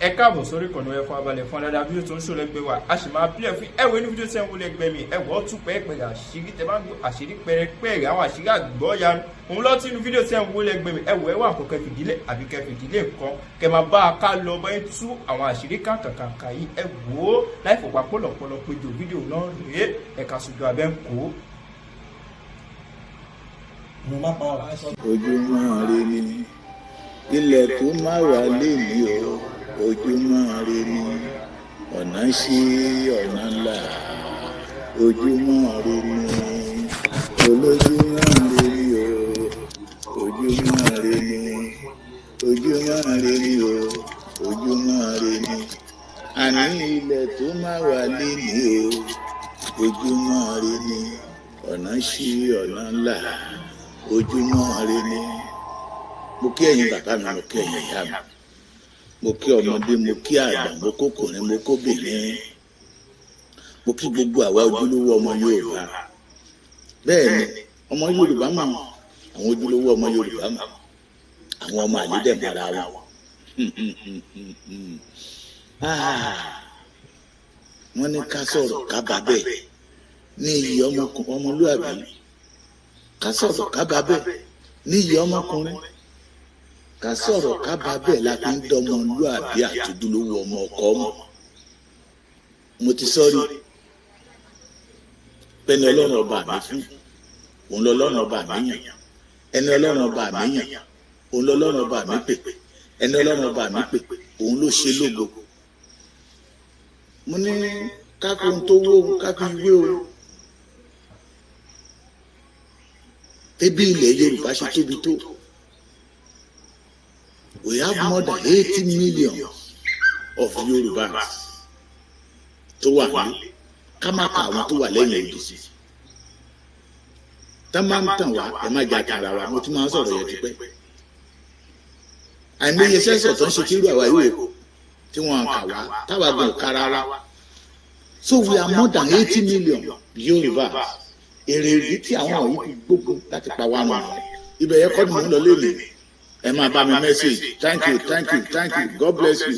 Ẹ káàbọ̀ sórí ìkànnì ẹ̀fọn abalẹ̀ fún adáadáa fídíò tó ń ṣòro ẹgbẹ́ wa, a sì máa pílẹ̀ fún ẹ̀wọ̀ inú fídíò tí ẹ̀ ń wọlé ẹgbẹ́ mi. Ẹ̀wọ̀ tún pẹ́ẹ́pẹ́rẹ́ àṣírí tẹ bá ń gbọ́ àṣírí pẹ́rẹpẹ́rẹ́ àwọn àṣírí àgbọ́yanu òun lọ́tí inú fídíò tí ẹ̀ ń wọlé ẹgbẹ́ mi. Ẹ̀wọ̀ ẹ̀wọ̀ àkọ́kọ́ fìdílé àbí kẹ́ fìdílé nǹkan kẹ́ máa bá a ká lọ bọ́ ẹ̀ tú àwọn àṣírí kàǹkàǹkà yìí. Ẹ wò ó láì fòpá pọ̀lọpọ̀lọ péjọ fídíò náà rèé, ẹ̀ka sójú abẹ́ ń kó. Mo má pa ọ. Ojúmọ́ ire ni ilẹ̀ tó má wà léni o, ojúmọ́ ire ni ọ̀nà sí ọ̀nà ńlá, ojúmọ́ ire ni olójúmọ́ ire ni o, ojúmọ́ ire ni, ojúmọ́ ire ni o, ojúmọ́ ire ni, àní ilẹ̀ tó má wà léni o, ojúmọ́ ire ni ọ̀nà sí ọ̀nà ńlá, ojúmọ́ ire ni. Mo kí ẹ̀yin bàbá mi, mo kí ẹ̀yin ìyá mi, mo kí ọmọdé, mo kí àgbà, mo kókùnrin, mo kóbìnrin, mo kí gbogbo àwa ojúlówó ọmọ Yorùbá. Bẹ́ẹ̀ ni ọmọ Yorùbá mọ̀, àwọn ojúlówó ọmọ Yorùbá mọ̀, àwọn ọmọ àlédèmọ́ra wọn. Wọ́n ní ká sọ̀rọ̀ ká bá bẹ́ẹ̀ ní iyì ọmọlúàbí, ká sọ̀rọ̀ ká bá bẹ́ẹ̀ ní iyì ọmọkùnrin, ká sọ̀rọ̀ ká bá bẹ́ẹ̀ la fi ń dọ́mọlúàbí àtòjúlówó ọmọ ọkọ ọmọ. Mo ti sọ́rí pẹ́ni Ọlọ́run ọba mi fún òun lọ́lọ́run ọba mi yàn, ẹni Ọlọ́run ọba mi yàn òun lọ́lọ́run ọba mi pè, ẹni Ọlọ́run ọba mi pè òun ló ṣe lógo. Mo ní ká fi ohun tó wó ká fi wé o. Ebi ilẹ̀ Yorùbá ṣe tóbi tó, we have more than 80 million of Yorùbás tó wà ní, ká má ka àwọn tó wà lẹ́yìn odi sí. Tá máa ń tàn wá, ẹ má jà tara wa, mo ti máa ń sọ̀rọ̀ yẹn tipẹ́. Àìmọye sẹ́sọ̀ tó ń ṣe kírú àwa yìí o tí wọ́n kà wá táwa gan kára wa. So we are more than 80 million Yorùbás. Èrè ìdí tí àwọn wọ̀nyí fi gbógun láti pa wá nù. Ibẹ̀ yẹn kọ́ ni mò ń lọ lónìí. Ẹ máa bá mi message. Thank you, thank you, thank you. God bless you.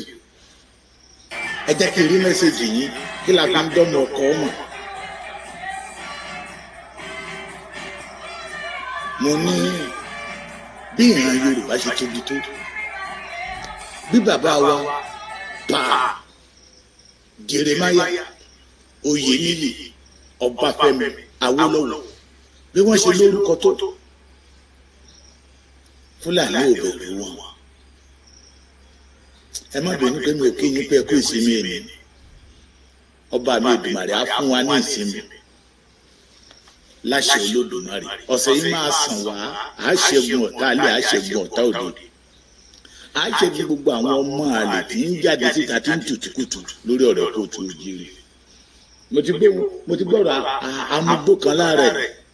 Ẹ jẹ́ kí n rí message yín, kí la fi ń dọ́mọ ọkọ ọmọ. Mo ní bí ìran Yorùbá ṣe tóbi tó, bí bàbá wa pa Jeremiah Oyèníyì Ọbáfẹ́mi Awólọ́wọ̀ bí wọ́n ṣe lórúkọ tó, Fúlàní ò bẹ̀rù wọn. Ẹ má bínú pé mi ò kí yín pé ẹ kú ìsinmi ẹni. Ọba mi Èdùmàrè á fún wa ní ìsinmi láṣẹ Olódùmarè. Ọ̀sẹ̀ yìí máa sàn wá, á ṣẹ́gun ọ̀tá alẹ́, á ṣẹ́gun ọ̀tá òde, á ṣẹ́gun gbogbo àwọn ọmọ àlè tí ń jáde síta tí ń tùtùkùtù lórí ọ̀rọ̀ kóòtù òjìrì. Mo ti gbọ́rọ̀ amúgbó kan láàrẹ̀.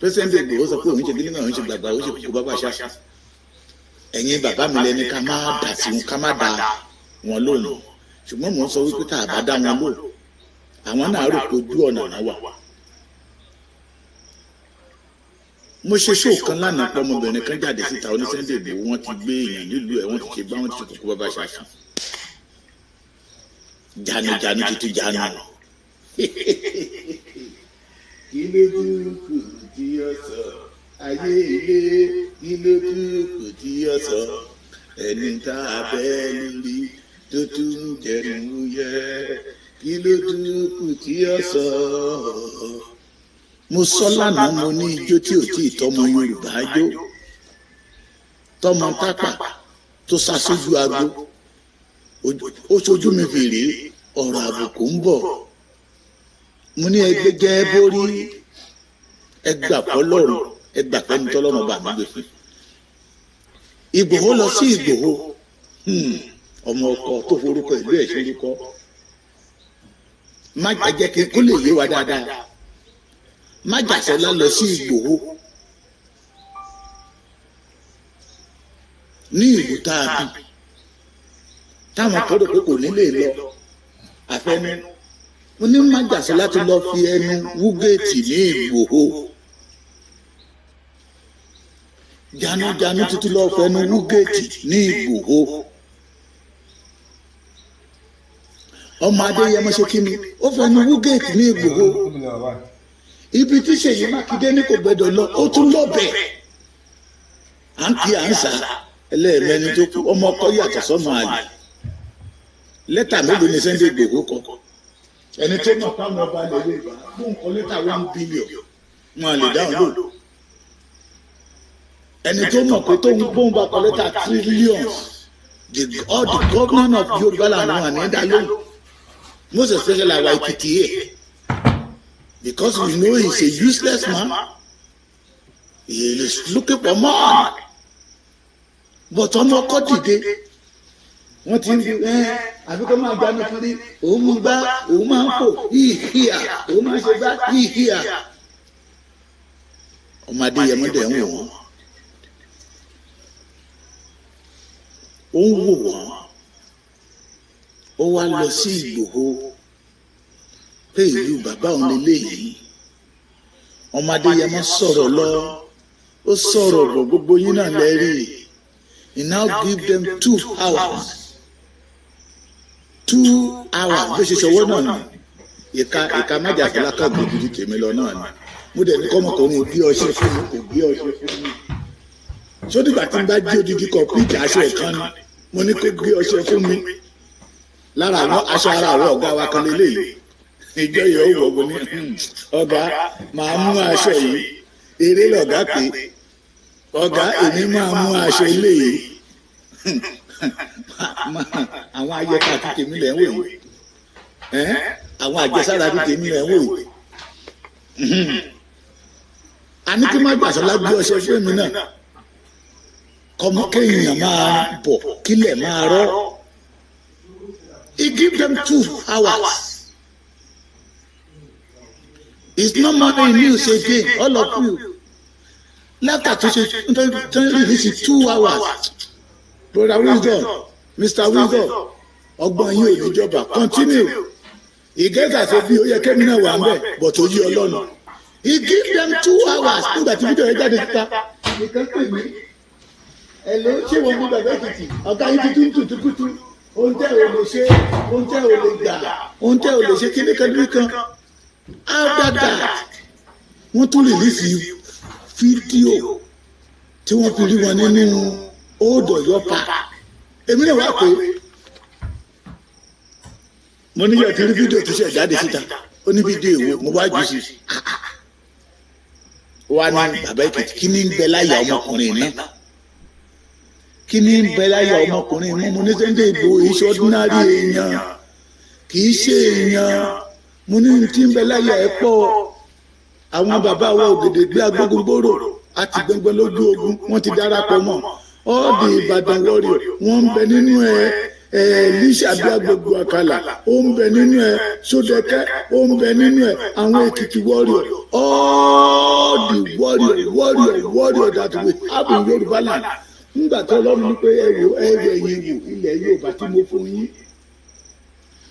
Pẹ́sẹ́ńtì Ìgbòho sọ pé òun ṣe kíní náà, òun ṣe gbàgbà, òun ṣe kókó bàbá ṣáṣá. Ẹ̀yin bàbá mi lẹni ká má dà sí wọn, ká má dà wọn lóhùn. Ṣùgbọ́n mò ń sọ wípé tá a bá dá wọn lóhùn, àwọn náà rò pé ojú ọ̀nà náà wà. Mo ṣe ṣóò kan lánàá pé ọmọbìnrin kan jáde síta oní Sunday Ìgbòho, wọ́n ti gbé èèyàn nílùú ẹ̀, wọ́n ti ṣe gbá, wọ́n ti ṣe kókó bàbá ṣáṣá. Janu tuntun janu. Kí ló dúró kù tí ó sọ? Ayé ilé, kí ló dúró kù tí ó sọ? Ẹni tá a bẹ́ lórí tó tún ń jẹnu yẹ. Kí ló dúró kù tí ó sọ? Mo sọ lánàá, mo ní ijó tí ò tí ì tọmọ Yorùbá jó, tọmọ tápà tó sá sójú agbo, ó ṣojú mi fèrè, ọ̀rọ̀ àbùkù ń bọ̀. Mo ní ẹgbẹ́ jẹ́ borí, ẹgbà fọlọ́run, ẹgbà fẹ́ni tọ́lọ́run bá mi gbé fún. Ìgbòho lọ sí Ìgbòho, ọmọ ọkọ tó forúkọ ìlú ẹ̀ ṣorúkọ. Má jẹ́ kí kó lè yé wa dáadáa. Májàsọ́lá lọ sí Ìgbòho ní ìlú tá a bí, táwọn kan rò pé kò ní lè lọ àfẹnú. Mo ní Májàsọ́lá ti lọ fi ẹnu wú géètì ní Ìgbòho. Janujanu títí lọ fẹnu wú géètì ní Ìgbòho. Ọmọ Adéyẹmọ ṣe kí ni ó fẹnu wú géètì ní Ìgbòho. Ibi tí Ṣèyí Mákindé ní kò gbẹdọ̀ lọ, ó tún lọ́bẹ̀. À ń kí à ń sà ẹlẹ́ẹ̀mẹ́ni tó kú. Ọmọ ọkọ yàtọ̀ sọ́mọ àlè. Lẹ́tà mélòó ni Sunday Igboho kọ? Ẹni tó mọ̀ táwọn ọba lè Yorùbá bó ń kọ lẹ́tà 1 billion, wọn lè dáhùn lò. Ẹni tó mọ̀ pé tó ń bóun bá kọ lẹ́tà trillions, all the governor of Yorùbá làwọn wà ní dá lóhùn, most especially our Ekiti here, because we know he's a useless man. He is looking for money. But ọmọ ọkọ dìde, wọ́n ti ń bí ẹ àbí kó máa gbanú kiri. Òun mú gbá, òun máa ń fò híhíà, òun máa ń ṣe gbá híhíà. Ọmọ Adéyẹmọ dẹ̀ ń wò wọ́n, ó ń wò wọ́n. Ó wá lọ sí Ìgbòho pé ìlú bàbá òun lélẹ́yìí. Ọmọ Adéyẹmọ sọ̀rọ̀ lọ, ó sọ̀rọ̀ bọ̀, gbogbo yín náà lẹ́rìí. He now give them 2 hours, 2 hours. Bó ṣe ṣọwọ́ náà ni ìka ìka májàfẹ́lá kan gbòógì tèmi lọ náà ni. Mo dẹ̀ ní kọ́mọkùnrin bí ọṣẹ fún mi, kò bí ọṣẹ fún mi. Sódìgbà tí n bá jí odidi kọ̀pútà aṣọ ẹ̀kan ni mo ní kó gbé ọṣẹ fún mi. Lára àwọn aṣọ ara àwọn ọ̀gá wa kan lélẹ́yìí, ìjọ yìí ó wọ̀ bó ní ọ̀gá màá mú aṣọ yìí. Eré lọ̀gá pé ọ̀gá èmi máa mú aṣọ ilé yìí. Àwọn ayẹka àti tèmi lẹ̀ ń wò yìí, àwọn àjẹsára àti tèmi lẹ̀ ń wò yìí. A ní kí má gbàsọ́lá gbé ọṣẹ fún mi náà, kọ́mọ kéèyàn máa bọ̀ kílẹ̀ máa rọ́. He give them 2 hours. It's not money in news again, all of you. Láfíà tó ṣe tó ń release 2 hours. Brother Wisdom, Mr Wisdom, ọgbọ́n yín ò ní jọba. Continue. Ìgẹ́gà tó bí ó yẹ kémi náà wà ń bẹ̀, but ó yí Ọlọ́run. He give them 2 hours. Nígbà tí fídíò yẹn jáde síta, nìkan pè mí, ẹ ló ṣé wọn mú bàbá Èkìtì, ọ̀gá yín tuntun tuntun kutu. Ohun tẹ́ ò lè ṣe, ohun tẹ́ ò lè gbà, ohun tẹ́ ò lè ṣe kíní kan kíní kan. After that, wọ́n tún release fídíò tí wọ́n fi rí wọn nínú Old Ọ̀yọ́ Park. Èmi náà wá pé mo ní yẹ kí rí fídíò tó ṣe jáde síta. Ó ní fídíò èwo? Mo wá jù sí wa ní bàbá Èkìtì. Kí ni ń bẹ láyà ọmọkùnrin náà? Kí ni ń bẹ láyà ọmọkùnrin mú? Mo ní Sunday Igboho iṣẹ́ ordinary èèyàn, kì í ṣe èèyàn. Mo ní tí ń bẹ láyà ẹ pọ̀. Àwọn bàbá wa Ògèdèngbé agbógungbòrò àti gbẹngbẹ lójú ogun, wọ́n ti darapọ̀ mọ́ all the Ìbàdàn warrior. Wọ́n ń bẹ nínú ẹ ẹ Lísàbí agbègbè àkàlà, ó ń bẹ nínú ẹ Sódẹkẹ, ó ń bẹ nínú ẹ àwọn Èkìtì warrior, all the warrior warrior warrior that we have in Yorùbá land. Nígbà tó Ọlọ́run ní pé ẹ wò, ẹ wò, ẹ̀yìn wò ilẹ̀ Yorùbá tí mo fún yín,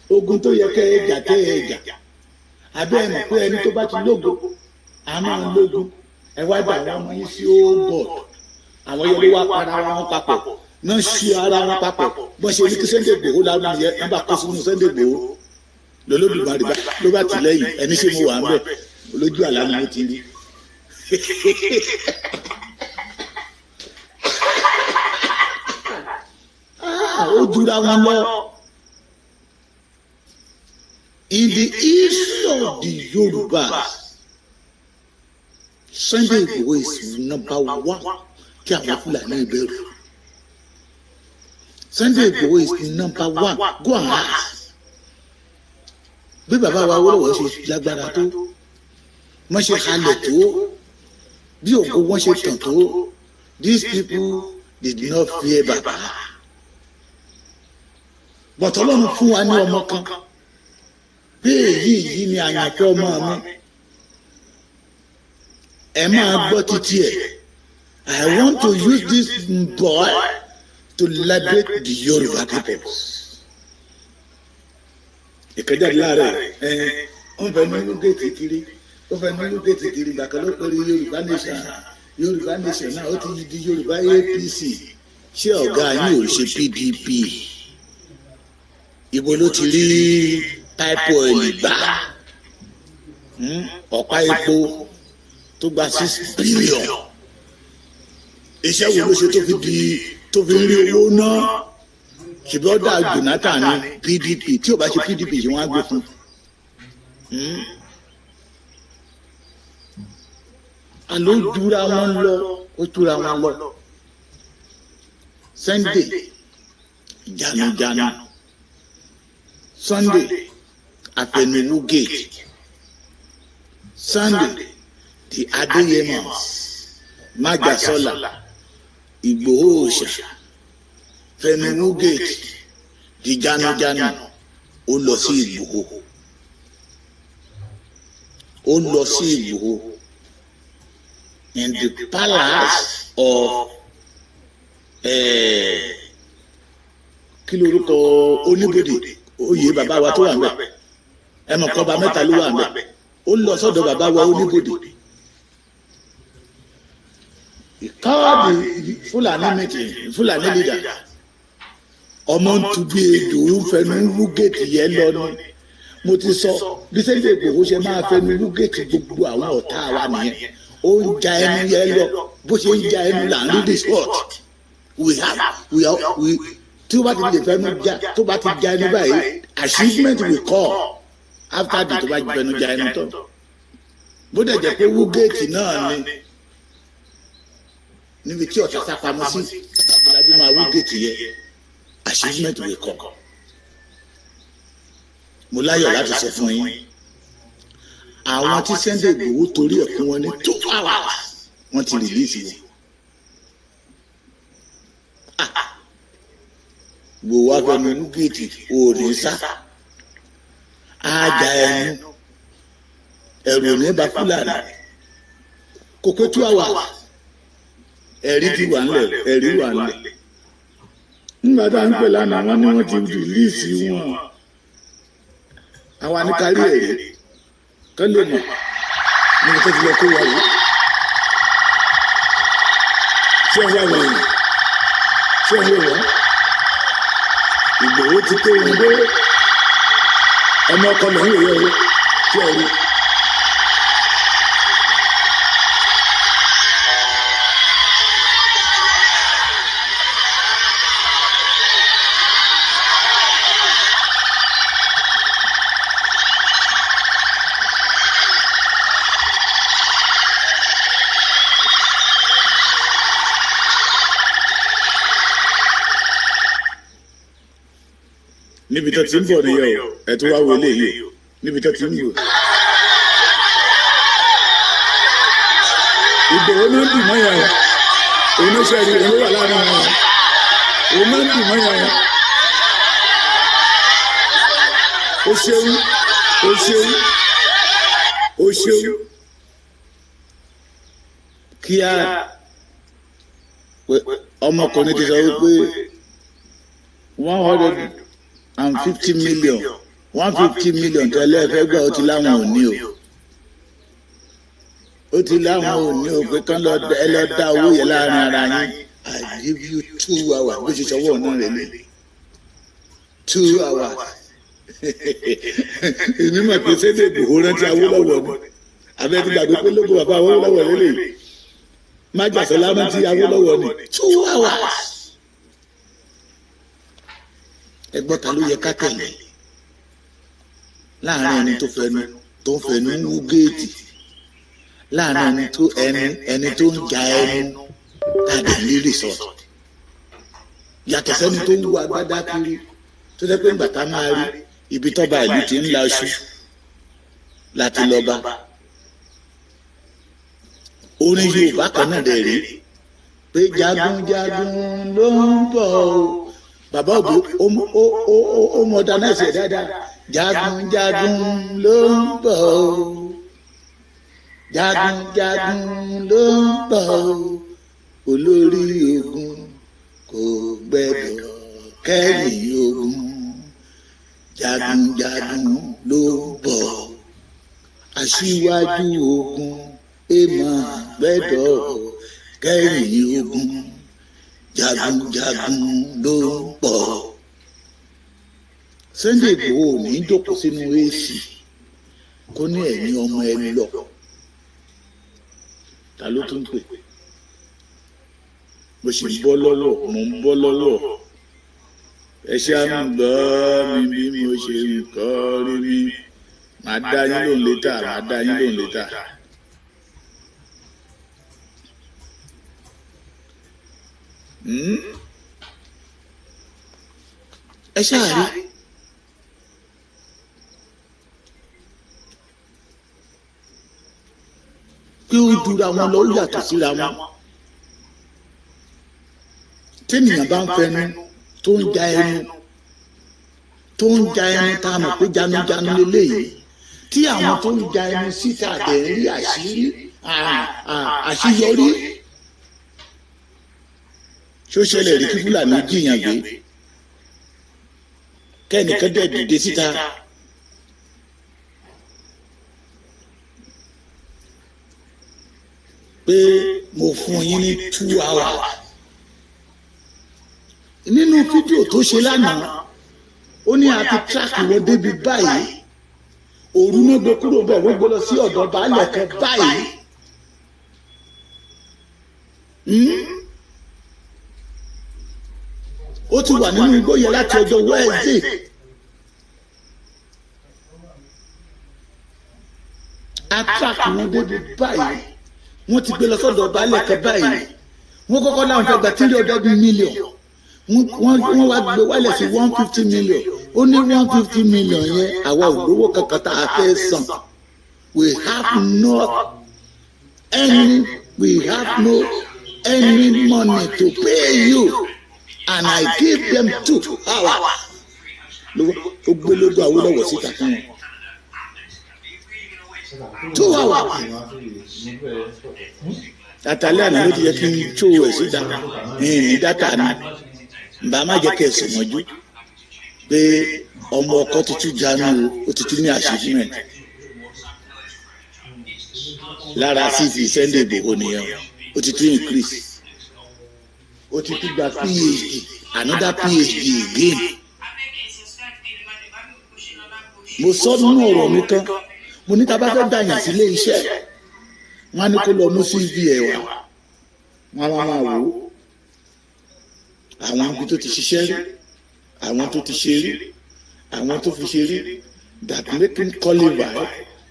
ogun tó yẹ kẹ́ ẹ jà, kẹ́ ẹ jà. Abẹ́ ẹ mọ̀ pé ẹni tó bá ti lógo a máa lógun. Ẹ wá dà àwọn ọmọ yín sí ó God. Àwọn yẹn ló wá para wọn papọ̀ náà, ṣí ara wọn papọ̀. Bọ́n ṣe ní kí Sunday Igboho lárú nìyẹn. Wọ́n bá kó sínú Sunday Igboho lọ́lọ́dúnmarì ló bá tì lẹ́yìn. Ẹni ṣé mo wà ń bẹ̀ lójú àlá ni mo ti rí. Ó jura wọn lọ. In the history of the Yorubas, Sunday Igboho is number one kí àwọn Fúlàní ìbẹ̀rù. Sunday Igboho is number one. Go and ask. Bí bàbá wa Awólọ́wọ̀ ṣe lágbára tó, wọ́n ṣe halẹ̀ tó, bí ògo wọn ṣe tàn tó, these people did not fear bàbá. But Ọlọ́run fún wa ní ọmọ kan bí èyí yìí ni àyànfẹ́ ọmọ mi, ẹ máa gbọ́ títí ẹ̀. I want to use this boy to liberate the Yoruba people. Ìkẹjáde láàárọ̀ ẹ, ó ń fẹ́ nínú géètì kiri, ó fẹ́ nínú géètì kiri. Gbàkan ló pẹ̀lú Yorùbá nation. Yorùbá nation náà, ó ti di Yorùbá APC. Ṣé ọ̀gá yín ò ṣe PDP? Ibo ló ti rí pipe oil gbà, ọ̀pá epo tó gba 6 billion? Iṣẹ́ wo ló ṣe tó fi di tó fi ń rí owó náà? Ṣùgbọ́n ọ̀dà Jonathan ní PDP. Tí ò bá ṣe PDP, ṣé wọ́n á gbé fún un? Àló jura wọn lọ, ó jura wọn lọ. Sunday janujanu, Sunday afẹnuwu gate, Sunday the Adéyẹmọ, májàsọlá, Ìgbòho òòṣà, fẹnuwu gate di janujanu. Ó lọ sí Ìgbòho, ó lọ sí Ìgbòho in the palace of kí lorúkọ oníbodè oyè bàbá wa tó wà ńbẹ̀? Ẹ mọ̀ kọ́ba mẹ́ta ló wà ńbẹ̀. Ó lọ sọ́dọ̀ bàbá wa oníbodè. He called the Fulani meeting, Fulani leader. Ọmọ ń tu bí ejò, ń fẹnu wú gate yẹn lọ ni. Mo ti sọ bí Sunday Igboho ṣe máa fẹnu wú gate gbogbo àwọn ọ̀tá wa nìyẹn. Ó ń ja ẹnu yẹn lọ. Bó ṣe ń ja ẹnu là ń rí the spot we have. We are we Tí ó bá ti lè fẹnu ja, tó bá ti ja ẹnu báyìí, achievement will come after the tó bá fẹnu ja ẹnu tán. Bó dẹ̀ jẹ́ pé wú gate náà ni níbi tí ọ̀tá sápamọ́ sí, Abúlábí máa wú gate yẹn, achievement will come. Mo láyọ̀ láti sọ fún yín, àwọn tí Sunday Igboho torí ẹ̀ fún wọn ní 2 hours, wọ́n ti release wọn. Gbòòwò afẹnu gate ò ní sá, ájà ẹnu ẹrù ní bá Fúlàní kò pé 2 hours. Ẹ̀rí ti wà ńlẹ̀, ẹ̀rí wà ńlẹ̀. Nígbà tá à ń pè lánàá, wọ́n ní wọ́n ti release wọn. Àwa ní kárí ẹ̀rí kán lè mọ̀ níbi tó ti lọ kó wa yìí. Ṣé ẹ wá wọ̀nyí? Ṣé ẹ wọ̀ wọ́n? Ìgbòho ti kó wọn dé. Ọmọ ọkọ lòún wòye o. Ṣé ẹ rí? Níbi tó ti ń bọ̀ nìyẹn o. Ẹ tún wá wọlé yìí o, níbi tó ti ń bọ̀. Ìgbòho náà ń dì mọ́ yẹn o. Òun ló ṣe ẹ̀rí, òun ló wà láàrin wọn. Òun náà ń dì mọ́ yẹn o. O ṣeun, o ṣeun, o ṣeun. Kíá, ọmọkùnrin ti sọ wípé 150 million, 150 million tẹ́lẹ̀ fẹ́ gbà, ó ti láwọn ò ní o. Ó ti láwọn ò ní o, pé kán lọ ẹ lọ dá owó yẹn láàrin ara yín. I give you 2 hours. Bó ṣe ṣọwọ́ ọ̀nà rẹ̀ lé 2 hours. Èmi mọ̀ pé Sunday Igboho rántí Awólọ́wọ̀ ni. Abẹ́ ti gbàgbé pé lóko bàbá Awólọ́wọ̀ lélẹ̀, májàsọ́lá rántí Awólọ́wọ̀ ni. 2 hours. Ẹgbọ́n, ta ló yẹ ká tẹ̀lé láàrin ẹni tó fẹnu tó ń fẹnu ń wú gate, láàrin ẹni tó ń ja ẹnu tàbí ní resort, yàtọ̀ sẹ́ni tó ń wú agbádá kiri, tó jẹ́ pé ńgbà tá máa rí ibi tọ́ba ìlú ti ń la iṣu láti lọ bá orin Yorùbá kan náà dẹ̀ rí pé jagunjagun ló ń bọ̀ o. Bàbá òbí ó modernize ẹ̀ dáadáa. Jagunjagun ló ń bọ̀ o, jagunjagun ló ń bọ̀ o, olórí ogun kò gbẹ́dọ̀ kẹ́yìn ogun, jagunjagun ló ń bọ̀, aṣíwájú ogun èèmọ̀ gbẹ́dọ̀ kẹ́yìn ogun, jagunjagun ló ń bọ̀. Sunday Igboho ò ní jókòó sínú AC kó ní ẹ̀yin ọmọ ẹ lọ. Ta ló tún pè? Mo sì ń bọ́ lọ́wọ́, mo ń bọ́ lọ́wọ́. Ẹ ṣe à ń gbọ́ mi bí mo ṣe ń kọ́ rí mi. Màá dá yín lóhùn later, màá dá yín lóhùn later. Ẹ ṣáà rí. Pé ó jura wọn lọ, ó yàtọ̀ síra wọn. Tẹ́nìyàn bá ń fẹnu tó ń ja ẹnu, tó ń ja ẹnu, tá a mọ̀ pé janujanu leléyìí, tí àwọn tó ń ja ẹnu síta dẹ̀ ń rí àṣírí àṣeyọrí. Ṣó ṣẹlẹ̀ rí kí Fúlàní jiyàn gbé, kẹ́nìkan dẹ̀ dìde síta, pé mo fún yín ní 2 hours? Nínú fídíò tó ṣe lánàá, ó ní a ti track wọn débi báyìí, òru náà gbé kúrò bẹ́ẹ̀, wọ́n gbé lọ sí ọ̀dọ̀ baálẹ̀ kan báyìí. Ó ti wà nínú igbó yẹn láti ọjọ́ Wednesday. A track wọn débi báyìí, wọ́n ti gbé lọ sọ́dọ̀ baálẹ̀ kan báyìí. Wọ́n kọ́kọ́ láwọn fẹ́ gba 300 million, wọ́n wá gbé wálẹ̀ sí 150 million. Ó ní 150 million yẹn, àwa ò lówó kankan tá a fẹ́ san. We have no any money to pay you, and I give them 2 hours. Ó gbé lógo Awólọ́wọ̀ síta fún wọn, 2 hours. Àtàlẹ́ àná ló ti yẹ kí n tó ẹ̀ síta ní data ni nbà má jẹ́ kẹ́ ẹ sùn mọ́jú pé ọmọ ọkọ tuntun jánu o, ó ti tún ní achievement lára CV Sunday Igboho nìyẹn. Ó ti tún increase, ó ti tún gba PhD, another PhD again. Mo sọ nínú ọ̀rọ̀ mi kan, mo ní tá a bá fẹ́ gbàyàn sílé iṣẹ́, wọ́n á ní kó lọ mú CV ẹ̀ wá. Wọ́n á máa wò ó, àwọn ibi tó ti ṣiṣẹ́ rí, àwọn tó ti ṣe rí, àwọn tó fi ṣe rí, that make him qualify,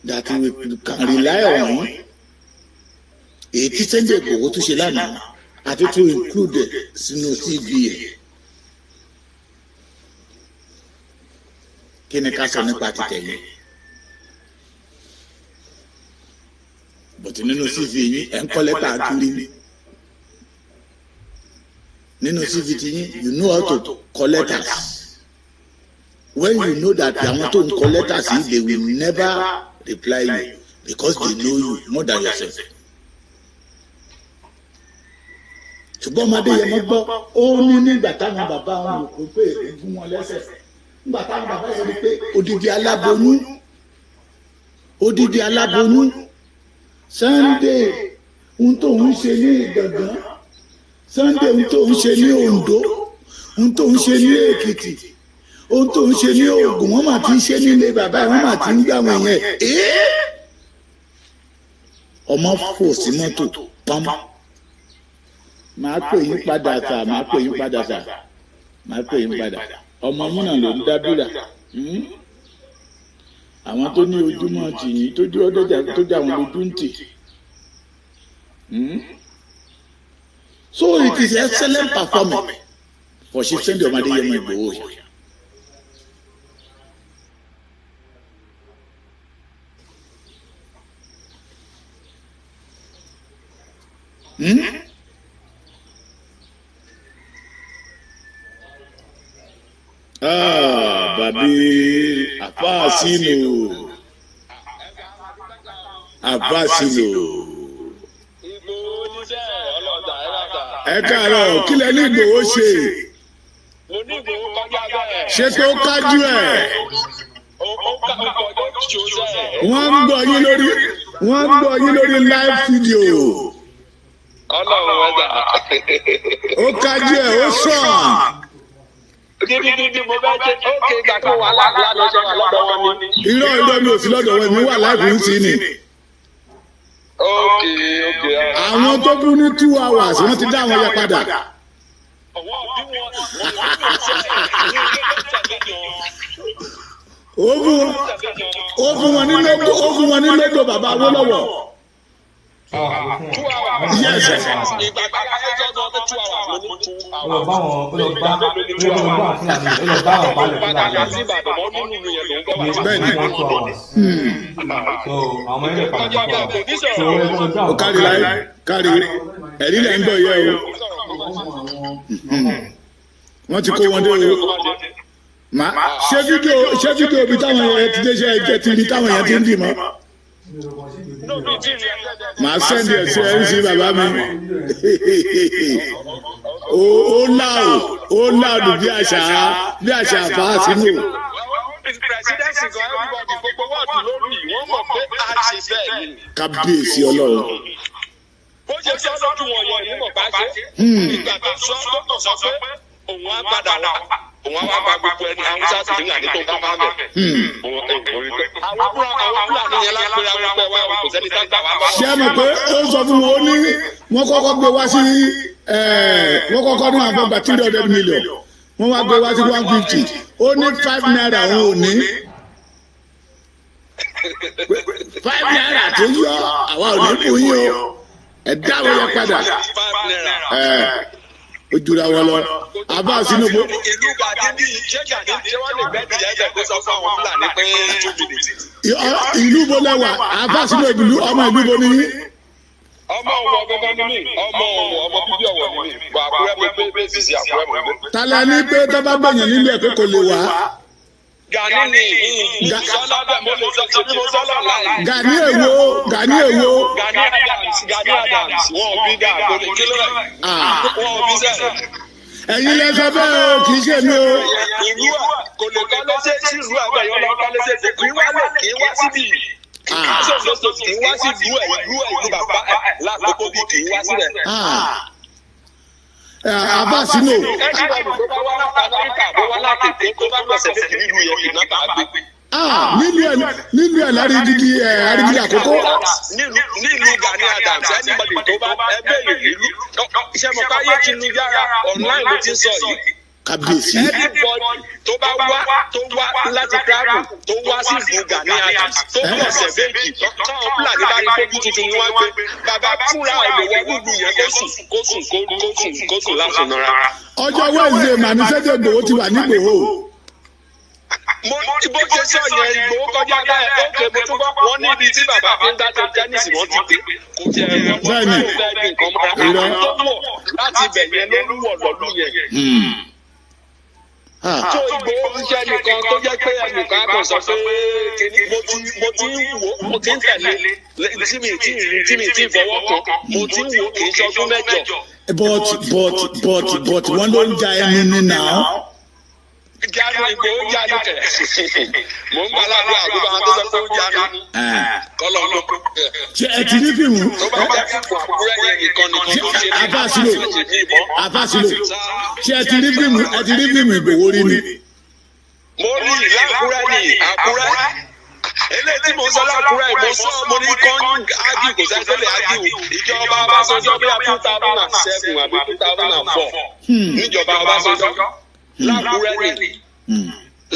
that we can rely on. Èyí tí Sunday Igboho tún ṣe lánàá àti tó include sínú CV ẹ̀, kí ni ká sọ nípa títẹ̀yìn? But nínú CV yín, ẹ̀ ń kọ́ lẹ́tà kiri ni. Nínú CV ti yín, you know how to call letters. When you know that àwọn tó ń kọ letters yìí, they will never reply you because they know you more than yourself. Ṣùgbọ́n ọmọdé yẹn mọ́ gbọ́, ó ní nígbà táwọn bàbá wọn rò pé ègún wọn lẹ́sẹ̀, nígbà táwọn bàbá yẹn rí pé odidi aláboyún, odidi aláboyún, Sunday ohun tó ń ṣe ní Ìgàngán, Sunday ohun tó ń ṣe ní Oǹdó, ohun tó ń ṣe ní Èkìtì, ohun tó ń ṣe ní Ògùn, wọ́n mà ti ń ṣe nílé bàbá ẹ̀, wọ́n mà ti ń gbà wọ́n yẹn. Ọmọ fò sí mọ́tò pọ́n. Màá pè yín padà sà, màá pè yín padà sà, màá pè yín padà. Ọmọ yín náà ló ń dábìrà. Àwọn tó ní ojúmọ́ tì yín tójú ọdọjà tó jà wọn lójú ń tì. So it is excellent performance for Chief Sunday Adeyemo Igboho. Hmm? Ah, bàbí àfáàsínú, àfáàsínú. Ẹ káàárọ̀, kí lẹ ní Ìgbòho ṣe? Mo ní Ìgbòho kọjá bẹ́ẹ̀. Ṣé pé ó kájú ẹ̀? Ó kọjá ṣoṣẹ́. Wọ́n ń gbọ́ yín lórí live video. Ọlọ́run ẹ̀dá. Ó kájú ẹ̀, ó sàn. Gidigidi mo fẹ́ ṣe ókè ìgbà tó wà lánàá ṣe wà lọ́dọ̀ wọn ni. Irọ́, irọ́, mi ò sí lọ́dọ̀ wọn, èmi wà láìpẹ́ ń sí ni. Ókè. Àwọn tó kú ní 2 hours, wọ́n ti dá àwọn yẹn padà. Ọwọ́ bí wọ́n wọ́n ṣe ní ilé. Ó fún wọn ní logo bàbá Awólọ́wọ̀. 2 hours. Yes. Ìgbà tí a ṣe sọ pé 2 hours, mo ní two Ó lọ hours. bá wọn, ó lọ bá àwọn Fúlàní, ó lọ bá àwọn baálẹ̀ Padà Fúlàní. lọ sí Ìbàdàn mọ́ nínú ìlú yẹn ló ń gbọ́ Ní wá. Bẹ́ẹ̀ni. ní 2 hours. So àwọn ẹlẹ́ padà Kọjá sí bẹ́ẹ̀ kò ní 2 hours. So sọ̀rọ̀. ó yẹ kó lọ gbé Ó àwọn kárí láyé, kárí ẹ̀rí lẹ̀ ń gbọ́ yẹ o. Wọ́n ti kó wọn dé o. Mà ṣé fídíò bí táwọn yẹn ti dé, ṣe ẹ ti rí táwọn yẹn ti ń dì mọ́? Màá send ẹ̀ sí ẹ̀ ń sí bàbá mi. Ó láòdù bí àṣà àfáà sínú. Presidency gan, everybody, gbogbo wọ́ọ̀dù lórí wọ́n mọ̀ pé a ṣe bẹ́ẹ̀ ni. Kábíyèsí Ọlọ́run. Bó ṣe sọ lójú wọn yẹn, èmi mọ̀ bá ṣe. Ìgbà tó sọ tó kàn sọ pé òun á padà wá, òun á wá gba gbogbo ẹni Haúsá sì ní àní tó bá bá bẹ̀. Àwọn Fúlàní yẹn lápẹ́rẹ́ àwọn pẹ́ wá, kò sẹ́ni tá gbà wá. Ṣé ẹ mọ̀ pé ó sọ fún wọn, ó ní wọ́n kọ́kọ́ gbé wá sí wọ́n kọ́kọ́ ní àwọn gba 300 million, wọ́n wá gbé wá sí 150, ó ní ₦5 òun ò ní ₦5 tó yọ, àwa ò ní fún yín o, ẹ dá wọn yẹn padà. ₦5. Ẹ ó jura wọn lọ, àbá Tinubu. Ìlú Gàdí bí ṣé Gàdí ṣé wọ́n lè gbẹ́dì yẹn bẹ̀ kó sọ fún àwọn Fúlàní pé 2 minutes. Ìlú bo lẹwà, àbá Tinubu? Ìlú ọmọ ìlú bo ni yín? Ọmọ Ọ̀wọ̀ gangan ni mí, ọmọ Ọ̀wọ̀, ọmọ bíbí Ọ̀wọ̀ ni mí. Wà Àkúrẹ́, mo gbé bẹ́ẹ̀sì sí Àkúrẹ́ mo gbé. Tálẹ́ ní pé tó bá gbẹ̀yàn nílùú ẹ̀ pé kò lè wá? Gani ni sọlá bẹ́ẹ̀, mo lè sọ ṣe bí mo sọlá láì. Gani èwo? Gani èwo? Gani Adams, Gani Adams, wọn ò bí dáa kò lè kí ló rẹ̀. Ah. Wọn ò bí sẹ́ẹ̀. Ẹ̀yin lẹ sọ bẹ́ẹ̀ o, kì í ṣe mi o. Ìlú ẹ̀ kò lè kọ́ lẹ́sẹ̀ sí ìlú ẹ̀ bẹ́ẹ̀ yọ lọ kọ́ lẹ́sẹ̀ sí kì í wá lè kì í wá síbi. Ah. Sọ̀sọ̀sọ̀ kì í wá sí ìlú ẹ̀, ìlú ẹ̀, ìlú bàbá ẹ̀ lákòókò bí kì í wá sílẹ̀. Ah. Àbá sínú. Anybody tó bá wá láti Amẹ́ríkà, bó wá láti Èkó, tó bá gbọ̀sẹ̀ méjì nílùú yẹn, kì í náà bá gbé. Ah, nílùú ẹ̀ lárí dídí ẹ̀ àrídìí àkókò. Nílùú Gani Adams, anybody tó bá ẹgbẹ́ ìlú iṣẹ́ mọ̀ káyé ti lu yára online ló ti ń sọ yìí. Kábíyèsí. Anybody tó bá wá, tó wá láti travel, tó wá sí ìlú Gani Adams, tó gbọ̀sẹ̀ méjì, táwọn Fúlàní bá rí kójú tuntun ni wọ́n gbé bàbá fúnra ẹ̀ lè wọ nílùú yẹn, kó sùn, kó sùn, kó sùn, kó sùn lásùn náà. Ọjọ́ Wednesday mà ní Sunday Igboho ti wà nígbòho. Mo ní bó ṣe sọ yẹn, Ìgbòho kọjá bẹ́ẹ̀. Ókè, mo tún gbọ́ wọ́n ní ibi tí bàbá fi ń dájọ́ tẹ́nísì, wọ́n ti dé kò tiẹ̀ wọ́n Bẹ́ẹ̀ni. fẹ́ gbé nǹkan mọ́ra Irọ́. tó wọ̀ láti ibẹ̀ yẹn ló wọ̀ lọ́lú yẹn. Ah. Tó Ìgbòho ń jẹ́ nìkan tó jẹ́ pé ẹnìkan á kàn sọ pé kíní, mo ti ń wò, mo ti ń tẹ̀lé tí mi tí ì rí, tí mi tí ì fọwọ́ kàn, mo ti ń wò, kì í ṣọdún 8. But wọ́n ló ń ja ẹnu ní náà. Jánu, Ìgbòho jánu kẹ̀, mò ń gbàládùn àgùnbọn àwọn tó sọ pé ó jánu kọ́lọ́ ló. Ṣé ẹ ti rí fíìmù? Tó bá jẹ́ fún Àkúrẹ́ yẹn nìkan nìkan ló ṣe. Àbá Sílò, Àbá Sílò, ṣé ẹ ti rí fíìmù? Ẹ ti rí fíìmù Ìgbòho rí ni? Mo rí l'Ákúrẹ́ ní Àkúrẹ́. Eléyìí tí mo sọ l'Ákúrẹ́, mo sọ, mo ní kán ágì, kò sẹ́ni tó lè ágì o. Ìjọba Ọbásanjọ́, bí i 2007 àbí 2004, níjọba Ọbásanjọ́ l'Ákúrẹ́ ní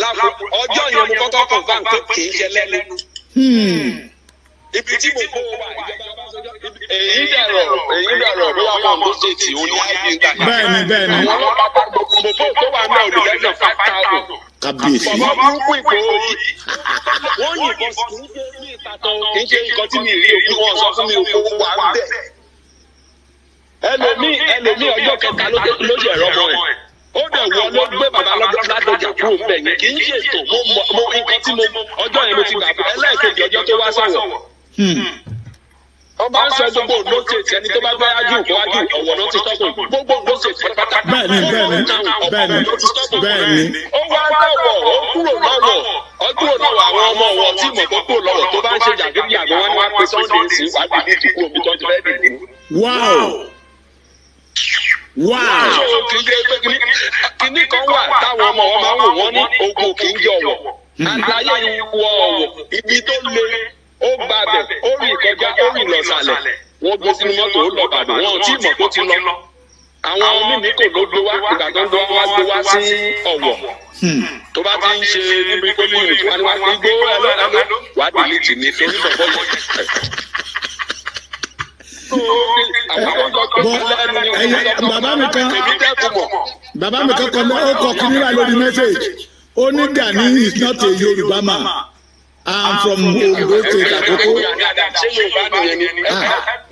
l'Ákúrẹ́, ọjọ́ yẹn mo kọ́kọ́ confirm pé kì í ṣe lẹ́nu. Ibi tí mo kó wa ìjọba Ọbásanjọ́, èyí dẹ̀rọ̀, èyí dẹ̀rọ̀, bóyá wọn Ondo State ò ní ágì gbà. Bẹ́ẹ̀ni, bẹ́ẹ̀ni. Àwọn ọlọ́pàá gbogbo tó wà náà olùdẹ́jọ́ 5,000. Kábíyèsí. Bàbá burúkú Ìgbòho yìí, wọ́n yìnbọn sí, kì í ṣe ní ìtàtàn, kì í ṣe nǹkan tí mi rí òbí wọn sọ fún mi, òkú wà ń bẹ̀. Ẹlòmíì ọjọ́ kẹta ló ṣe ẹ̀rọ ọmọ ẹ̀, ó dẹ̀ wọ ló gbé bàbá Ládọjà kúrò ń bẹ̀ yẹn. Kì í ṣe ètò mo mọ mo nǹkan tí mo ọjọ́ yẹn mo ti gbà. Ẹlẹ́ẹ̀kejì, ọjọ́ tó wá sọ̀wọ̀, wọ́n bá ń sọ gbogbo Ondo State, ẹni tó bá gbé ájú kó ájú, Ọ̀wọ̀ náà ti tọ́kùn gbogbo Ondo State pátápátá. Bẹ́ẹ̀ni, bẹ́ẹ̀ni, bẹ́ẹ̀ni. Ó wá lọ́wọ́, ó kúrò lọ́wọ́, ó kúrò lọ́wọ́ àwọn ọmọ ọ̀wọ́ tí mọ̀ kó kúrò lọ́wọ́, tó bá ń ṣe jàgídíjàgan, wọn ni wọ́n á pe Sunday sí wàá dìde ìdìbò omi tó ti fẹ́ dìbò. Wow. So kì í ṣe pé kíní kan wà táwọn. Táwọn ọmọ wọn máa ń wò wọ́n ní ogun kì í jẹ Ọ̀wọ̀. Àlàyé ìwọ Ọ̀wọ̀, ibi tó le, ó gbàbẹ̀, ó rìn kọjá, ó rìn lọ sàlẹ̀. Wọ́n gbé sínú mọ́tò, ó lọ Ìbàdàn, wọn ò tí ì mọ̀ tó ti lọ. Àwọn mímí kò ló gbé wá. Ìgbà tó ń gbé wá, gbé wá sí Ọ̀wọ̀. Tó bá ti ń ṣe níbi tó ní ìrìn wá ní wá igbó ẹlọ ẹlọ, wà á delete ní torí bọ̀bọ̀ yìí. Àwọn tó ń gbọ́ pé lẹ́nu ni wọ́n Bàbá mi kan èmi dẹ́kun mọ̀. Bàbá mi kan kọ, ó kọ kíní wà lórí message. Ó ní, "Gani is not a Yorùbá man. I'm from Ondo State, Àkókò." Ṣé Yorùbá nìyẹn ni?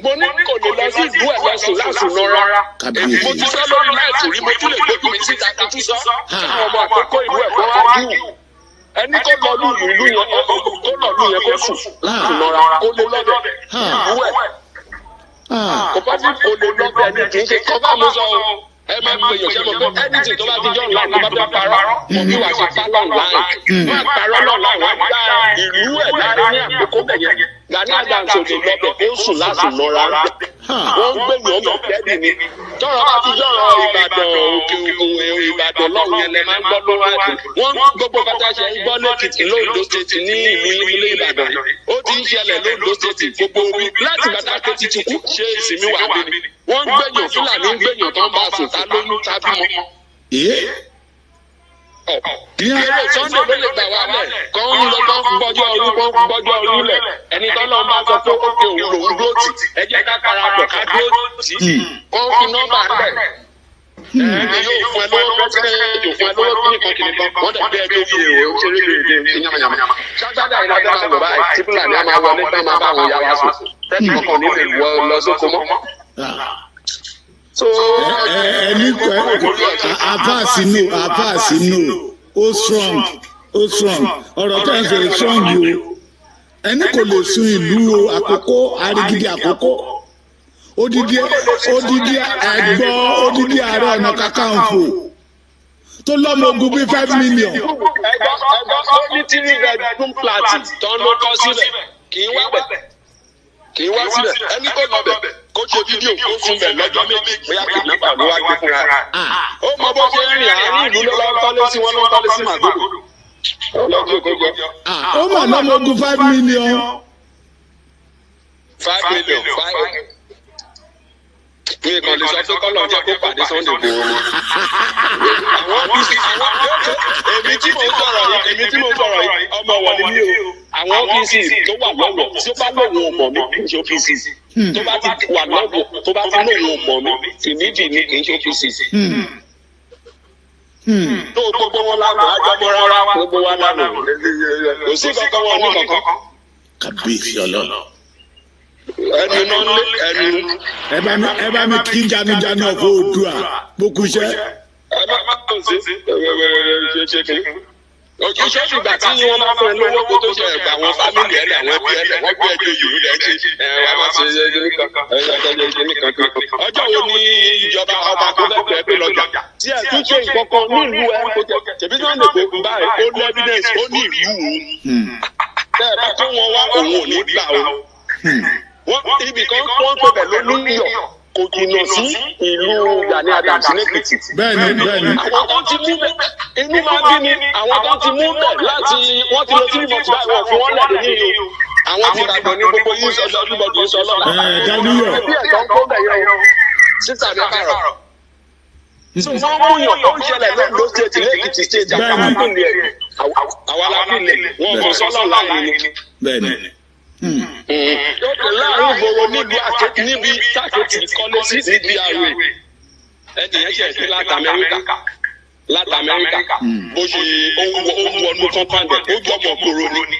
Mo ní kò lè lọ sí ìlú ẹ̀ lọ́sùn lásùn lọ́ra. Kàbíyèsí. Mo ti sọ lórí láìsùn rí, mo tún lè gbójú mi síta kí n tún sọ. Àwọn ọmọ Àkókò ìlú ẹ̀ kọ́ wá dùn. Ẹni tó lọ lù ìlú yẹn, tó lọ lù yẹn, kó sùn lásùn lọ́ra, kó lè lọ́bẹ̀ ìlú ẹ̀. Kò bá sí, kò lè lọ́bẹ̀ ni, kì í ṣe kọ́ bá mo sọ o. Ẹ máa ń pè yàn sẹ́mo pé anything tó bá ti jọ́ online, tó bá fẹ́ parọ́ mọ̀ bí wàá ṣe pa online, wọ́n á parọ́ online, wọ́n á gba ìlú ẹ̀ láàrin ní àkókò bẹ̀yẹn. Gani Adams ò lè lọ́bẹ̀ kó sùn lásùn lọ́ra. Wọ́n ń gbèyàn ọmọ bẹ́ẹ̀ni ni. Tọ́rọ̀ bá ti jọ̀rọ̀ Ìbàdàn, Òkè Ògùn, Ìbàdàn lọ́hùn yẹn lẹ máa ń gbọ́ lọ́wọ́ àti wọ́n gbogbo bàtà ṣe ń gbọ́ lẹ́kìtì, lóńdó State, ní ìlú ilé Ìbàdàn. Ó ti ń ṣẹlẹ̀ lóńdó State, gbogbo omi láti bàtà kejì ti kú. Ṣé ìsinmi wà bí ni wọ́n ń gbẹ̀yàn? Fúlàní ń gbẹ̀yàn tó ń bá sùn, ta lóyún, ta bímọ. Eré Sunday ló lè gbà wá lẹ̀, kọ́ ń lọ, kọ́ ń gbọ́jọ́ orí, kọ́ ń gbọ́jọ́ orí lẹ̀. Ẹni tó lọ́n bá sọ pé ókè, òun lòún dúró tì. Ẹ jẹ́ ká parapọ̀, ká dúró tì, kọ́ ń fi nọ́mbà lẹ̀. Ẹni yóò fún ẹ lówó president, yóò fún ẹ lówó kíníkan kíníkan, wọ́n dẹ̀ bẹ́ẹ̀ tó yẹ o ṣeré lè lè yamayama. Ṣáṣádà yìí lábẹ́ máa lọ báyìí tí Fúlàní á máa wọlé tán, máa bá àwọn ìyá wa sùn, tẹ́tí kankan ní lè wọ lọ sóko mọ́. Ẹni àfáàsì no, àfáàsì no, ó strong, ó strong. Ọ̀rọ̀ tó ń sọ yìí strong yìí o. Ẹni kò lè sun ìlú o, Àkókò, Arigidi Àkókò, odidi odidi ẹgbọ́, odidi Ààrẹ Ọ̀nà Kakanfò tó lọ́mọ ogun bíi 5 million. Ẹgbọ́ ẹgbọ́, ó ní three bedroom flat tó ń lọ kọ́ síbẹ̀, kì í wá bẹ̀, kì í wá síbẹ̀. Ẹni kò lọ bẹ̀, kó ṣe fídíò, kó sùn bẹ̀ lọ́jọ́ 2, bóyá kidnapper ló wá gbé fúnra rẹ̀. Ó mọ bó ṣe ń rìn àárín ìlú, ló lọ ń kọ́lé sí wọn, ló ń kọ́lé sí Màgòdò ọlọ́jọ́ kó gbọ́. Ó mà lọ́mọ ogun 5 million. 5 million, five. Mi kàn lè sọ pé kọ́lọ̀ jẹ́ kó pàdé Sunday Igboho ni. Àwọn OPC, àwọn èmi tí mò ń sọ̀rọ̀ yìí, èmi tí mò ń sọ̀rọ̀ yìí, ọmọ wọ̀ ni mí o. Àwọn OPC tó wà lọ́wọ́, tí ó bá lóun ò mọ̀ mí, kì í ṣe OPC. Tó bá ti wà lọ́wọ́, tó bá ti lóun ò mọ̀ mí, tìmídì ni, kì í ṣe OPC. Tó gbogbo wọn lánàá, àjọmọ́ra wa, gbogbo wa lánàá, kò sí kankan wọn ní kankan. Kàbíyèsí Ọlọ́run. Ẹnu náà lé ẹnu. Ẹ bá mi kí janujanu ọ̀fọ̀ Oòduà bókú iṣẹ́. Ẹ má má kàn sí ṣe ṣe kí ojúṣe ìgbà tí wọ́n bá fún ẹ lówó kó tó ṣe ẹgbà àwọn family ẹ lẹ, àwọn ẹbí ẹ lẹ, wọ́n gbé ẹjọ́ yòó lẹ ṣe ẹ wàá má ṣe ṣe nìkan ẹ ṣe nìkan kan. Ọjọ́ wo ni ìjọba ọba tó fẹ́ pẹ́ pé lọ́jà tí ẹ tún ṣe nǹkan kan nílùú ẹ kó jẹ tẹ̀bí náà lè gbé báyìí? Ó ní evidence, ó ní ìlú òun. Tẹ́ ẹ bá tó wọn wá, òun ò ní gbà o. Wọ́n ibì kan wọ́n pè bẹ̀ lólúyọ̀, kò jìnnà sí ìlú Gani Adams lẹ́kìtì. bẹ́ẹ̀ni bẹ́ẹ̀ni. Àwọn tó ti mú bẹ́ẹ̀, inú máa bí mi, àwọn tó ti mú bẹ́ẹ̀ láti wọ́n ti lọ sí ìmọ̀ báyìí, wọ́n fi wọ́n lẹ̀dẹ̀ ní ìlú. Àwọn ti gbàgbọ́ ní gbogbo yín sọ lọ́dúnbọ̀dù yín sọ lọ́la. Ẹ Daniel. Ẹbí ẹ̀ tó ń kó bẹ̀ yẹn o, sísà mi kàrọ̀. Tí wọ́n mú yàn tó ń ṣẹlẹ̀ lóńdó State, lẹ́kìtì State, àwọn alábìlẹ̀, àwọn alábìlẹ̀ wọn kò sọ́lọ̀ láàyè ni. Bẹ́ẹ̀ni. Yóò láàrin ìgboro níbi àkẹ́tì, níbi tákẹ́tì kọ́lé sí ní DRA. Ẹnì yẹn ṣe sí láti Amẹ́ríkà, láti Amẹ́ríkà. Bó ṣe ó ń wọnú compound ẹ̀, ó jọmọ gbòòrò ni.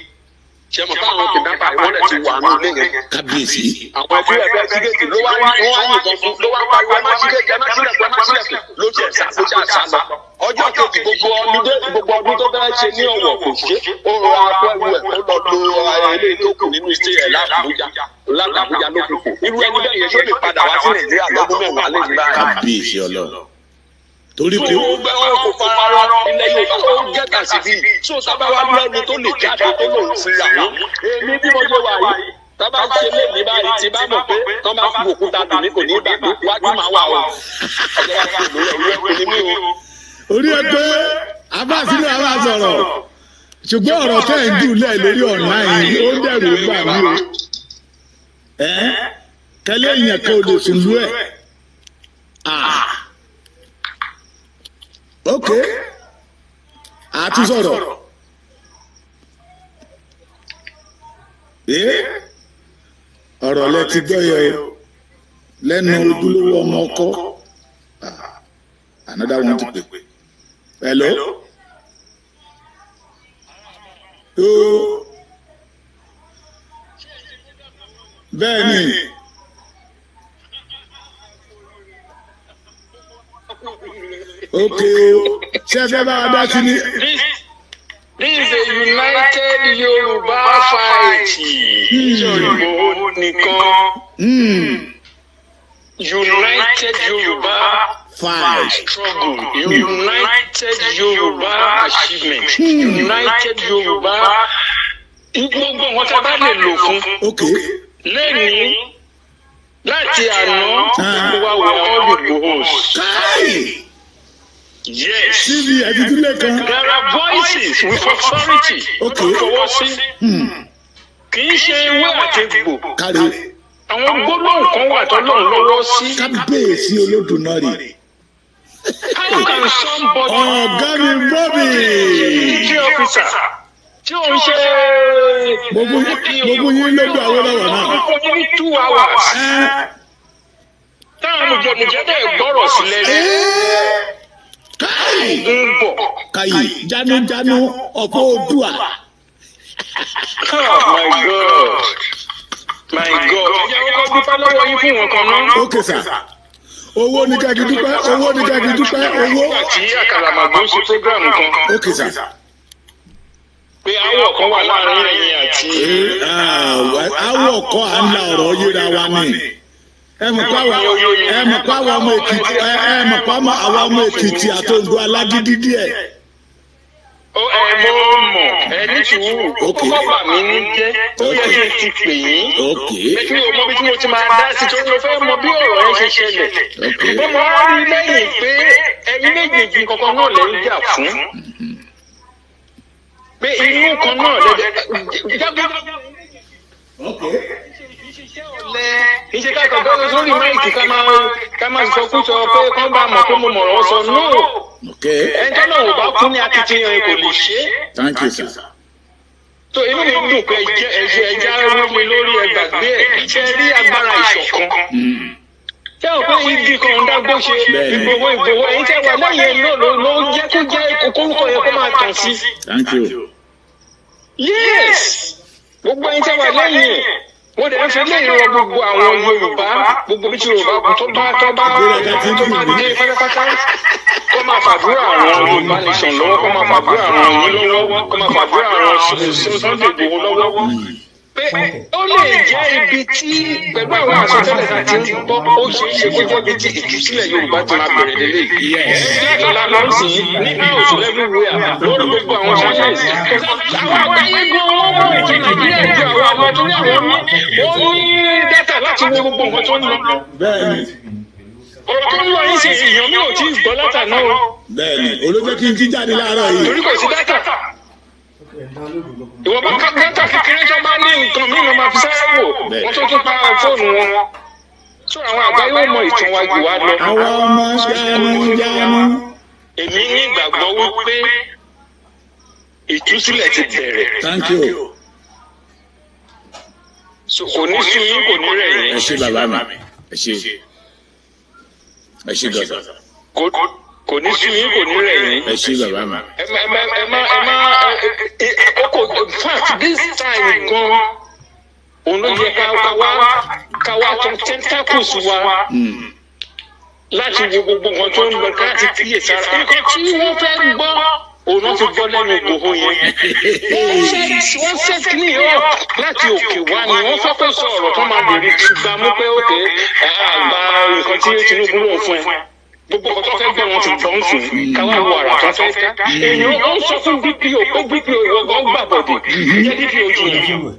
Ṣé mo káwọn kidnapper wọ́n lẹ̀ ti wà ní ilé yẹn? Kábíyèsí. Àwọn ẹbí ẹ̀ fẹ́ sí gate, ló wá wọ́n wá yìnbọn fún, ló wá pariwo, "Ẹ má sí gate, ẹ má sílẹ̀kùn, ẹ má sílẹ̀kùn." Ló ṣe sá, ló ṣe sá lọ. Ọjọ́ kejì, gbogbo ọdún, gbogbo ọdún tó fẹ́ ṣe ní Ọ̀wọ̀ kò ṣe. Ó rọra kó ẹrù ẹ̀, ó lọ lo ilé tó kù nínú iṣẹ́ ẹ̀ l'Àbújá, l'Àbújá ló fi kù. Irú ẹni bẹ́ẹ̀ yẹn, ṣó lè padà wá sí Nàìjíríà lọ́dún 10 lè gbà? Kábíyèsí Ọlọ́run, torí pé Tó gbẹ wọn kò fara rọ ilẹ̀ Yorùbá, ó gẹ́gà sí bí tó sábà wá lẹ́nu tó lè jáde tó lòun fi rà wọ́n. Èmi bí mo ṣe wà yìí, tábà ṣe lé ní báyìí, tí bá mọ̀ pé tọ́ bá fi òkúta dùn mí, kò ní bà mí, wájú máa wà o. Ọjọ́ wa fi lórí ẹ̀rú ẹ̀kú ni mí o. Orí ẹ pé. Abáṣílẹ̀ àbá sọ̀rọ̀, ṣùgbọ́n ọ̀rọ̀ tẹ́ ẹ̀ ń jù lẹ̀ lórí online yìí, ó ń dẹ̀rù gbà mí o. Ẹ́ kẹlẹ́ èèyàn kan ò lè sùn lú ẹ̀. Ah, ok, àtúnṣọ̀rọ̀ ẹ́ ọ̀rọ̀ lẹ ti gbọ́ yẹ o lẹ́nu ojúlówó ọmọ ọkọ. Ah, another one to pè. Hello. Ó bẹ́ẹ̀ ni. Ok o, ṣé ẹ fẹ́ bá wa dá sí ni? This is a united Yorùbá fight. Ìgbòho nìkan. United Yorùbá Five. struggle. United Yorùbá achievement. United Yorùbá. Gbogbo nǹkan tá a bá lè lò fún. Lẹ́ni láti àná, gbogbo wa were all Ìgbòhos. Káì. Yes. Tv ẹ̀ ti tún lé kan. There are voices with authority. Fọwọ́ sí. Kì í ṣe ewé àti egbò. Kárí. Àwọn gbólóhùn kan wà tọ́lọ́run lọ́wọ́ sí. Kábíyèsí Olódùmarè. How can somebody Ọ̀gá mi Bobby. military officer tí ò ń ṣe Mo fún yín lójú Awólọ́wọ̀ náà. Ó fún yín ní 2 hours. Táwọn mùjẹ̀mùjẹ̀ dẹ̀ gbọ́rọ̀ sí lẹ́nu. Káì. Ń bọ̀. Káyì jánujánu ọ̀pọ̀ Oòduà. Oh my God. My God. Ẹ jẹ́ kọ́kọ́ dúpẹ́ lọ́wọ́ yín fún wọn kan náà. Ok sir. Owó ní ká fi dúpẹ́, owó ní ká fi dúpẹ́, owó. Nígbà tí Àkàlàmàgbò ń ṣe program kan. Ok sir. Pé aáwọ̀ kan wà láàrin ẹ̀yin àti. Awọ kọ́ à ń la ọ̀rọ̀ yíra wa ni. Ẹ mọ̀ pé àwa ọmọ Èkìtì, ẹ mọ̀ pé àwa ọmọ Èkìtì àti Oǹdó alágídí díẹ̀. Ó ẹ mọ̀ mọ̀ ẹ ní sùúrù. Ó kọ́kọ́ bà mí ní jẹ́. Ó yẹ kí n ti pè yín. Pé kí o mọ bí tí mo ti máa dá sí torí mo fẹ́ mọ bí ọ̀rọ̀ yẹn ṣe ṣẹlẹ̀. Mo máa ń rí lẹ́yìn pé ẹ̀yin méjèèjì kankan náà lẹ́ ń jà fún. Pé inú kan náà lẹ́jẹ̀ jágbó. Kì í ṣe ká kàn gbọ́dọ̀ sórí máìkì ká máa sọ kú sọ pé kán bá mọ̀ pé mo mọ̀rọ̀ sọ no. Ẹni tó náà ò bá kú ní akitiyan yẹn kò lè ṣe é. Thank you sir. So inú mi dùn pé ẹjẹ ẹjẹ ẹjẹ arúgbó mi lórí ẹgbàgbé ẹ ṣe rí agbára ìṣọ̀kan. Ṣé o pé igi kan ń dágbó ṣe Ìgbòho Ìgbòho ẹ̀yin tẹ́ wà lẹ́yìn ẹ̀ náà ló jẹ́ kó jẹ́ kókórúkọ yẹn kó máa tàn sí. Thank you. Yes, gbogbo ẹ̀yin tẹ́ wà lẹ́yìn ẹ̀ wọ́n dẹ̀ ń fi lẹ́yìn rọ gbogbo àwọn Yorùbá, gbogbo bí ti Yorùbá kù tó bá tó bá tó bá dé pátápátá, kó máa fàdúrà àwọn Yorùbá nation lọ́wọ́, kó máa fàdúrà àwọn yín lọ́wọ́, kó máa fàdúrà àwọn Sunday Igboho lọ́wọ́. Pé ó lè jẹ́ ibi tí pẹ̀lú àwọn àsọtẹ́lẹ̀ tá a ti ń gbọ́, ó ṣeé ṣe kó jẹ́ ibi tí ìtúsílẹ̀ Yorùbá ti máa bẹ̀rẹ̀ lélẹ̀. Ẹ̀ẹ́dẹ́gbẹ̀ta la lọ sí ní house everywhere lórí gbogbo àwọn channels. Àwọn àgbáyé gan wọ́n mú ètò Nàìjíríà ju àwọn àwọn torí àwọn ní wọ́n ní data láti wo gbogbo nǹkan tó ń lọ. Bẹ́ẹ̀ni. Ọ̀rọ̀ tó ń lọ yìí ṣe èèyàn mi ò tí ì gbọ́ látàná o. Bẹ́ẹ̀ni, olójó kí n jí jáde láàárọ̀ yìí. Torí kò sí data. Ìwọ bá data kékeré tó bá ní nǹkan mí ló máa fi sáré wò, wọ́n tó tún pa fóònù wọn. Sọ àwọn àgbáyé ò mọ ìtàn wa jù wá lọ. Àwọn ọmọ jánu jánu. Èmi ní ìgbàgbọ́ wípé ìtúsílẹ̀ ti bẹ̀rẹ̀. Thank you. So kò ní sú yín, kò ní rẹ̀ yín. Ẹ ṣé bàbá mi, ẹ ṣé, ẹ ṣé gọ̀dọ̀. Kò ní sú yín, kò ní rẹ̀ yín. Ẹ ṣé bàbá mi. Ẹ má ẹ má ẹ má ẹ má ẹ àkókò, in fact this time gan òun ló yẹ ká wá tán tentacles wa láti wo gbogbo nǹkan tó ń lọ láti kíyè sára nǹkan tí wọ́n fẹ́ gbọ́, òun náà ti gbọ́ lẹ́nu Ìgbòho yẹn. Wọ́n set ní up láti òkè wá ni wọ́n fẹ́ kó sọ ọ̀rọ̀ tó máa lè rí gbàmú pé òkè àgbà nǹkan tí Tinubu lòun fún ẹ, gbogbo nǹkan tó fẹ́ gbọ́ wọn ti gbọ́ ń sìn, káwá wo àrà tó fẹ́ dá. Èèyàn ó ń sọ fún DPO pé DPO, ìwọ gan gbà bọ̀dì jẹ́ DPO jìyàn.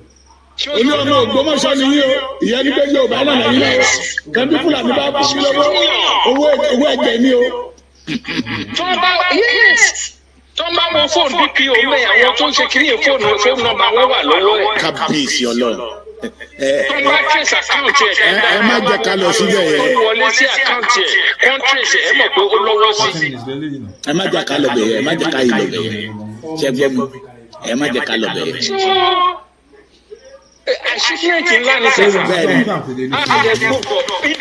Olú ọmọ Ògbómọ̀ṣọ́ ni yín o, ìyẹn ní pé Yorùbá náà lẹ́yìn lọ́wọ́ kẹ́bí Fúlàní bá bọ́ sí lọ́wọ́, owó ẹ̀jẹ̀ ni o. Tó bá yes tó wo fóònù DPO mẹ́, àwọn tó ń ṣe kiri yẹn, fóònù nọ́mbà wọn wà lọ́wọ́ ẹ̀. Kábíyèsí Ọlọ́run. Ẹ Tó bá trace account ẹ̀ ẹ má jẹ́ ká lọ síbẹ̀ tó yẹn. wọlé sí account ẹ̀, kọ́n trace ẹ̀, mọ̀ pé ó lọ́wọ́ sí. Ẹ má jẹ́ ká lọ bẹ̀ yẹn. Ẹ má jẹ́ ká yìí lọ bẹ̀ yẹn. Ṣé gbọ́ mi? Ẹ má jẹ́ ká lọ bẹ̀ yẹn. So achievement ńlá ni sir. Bẹ́ẹ̀ni.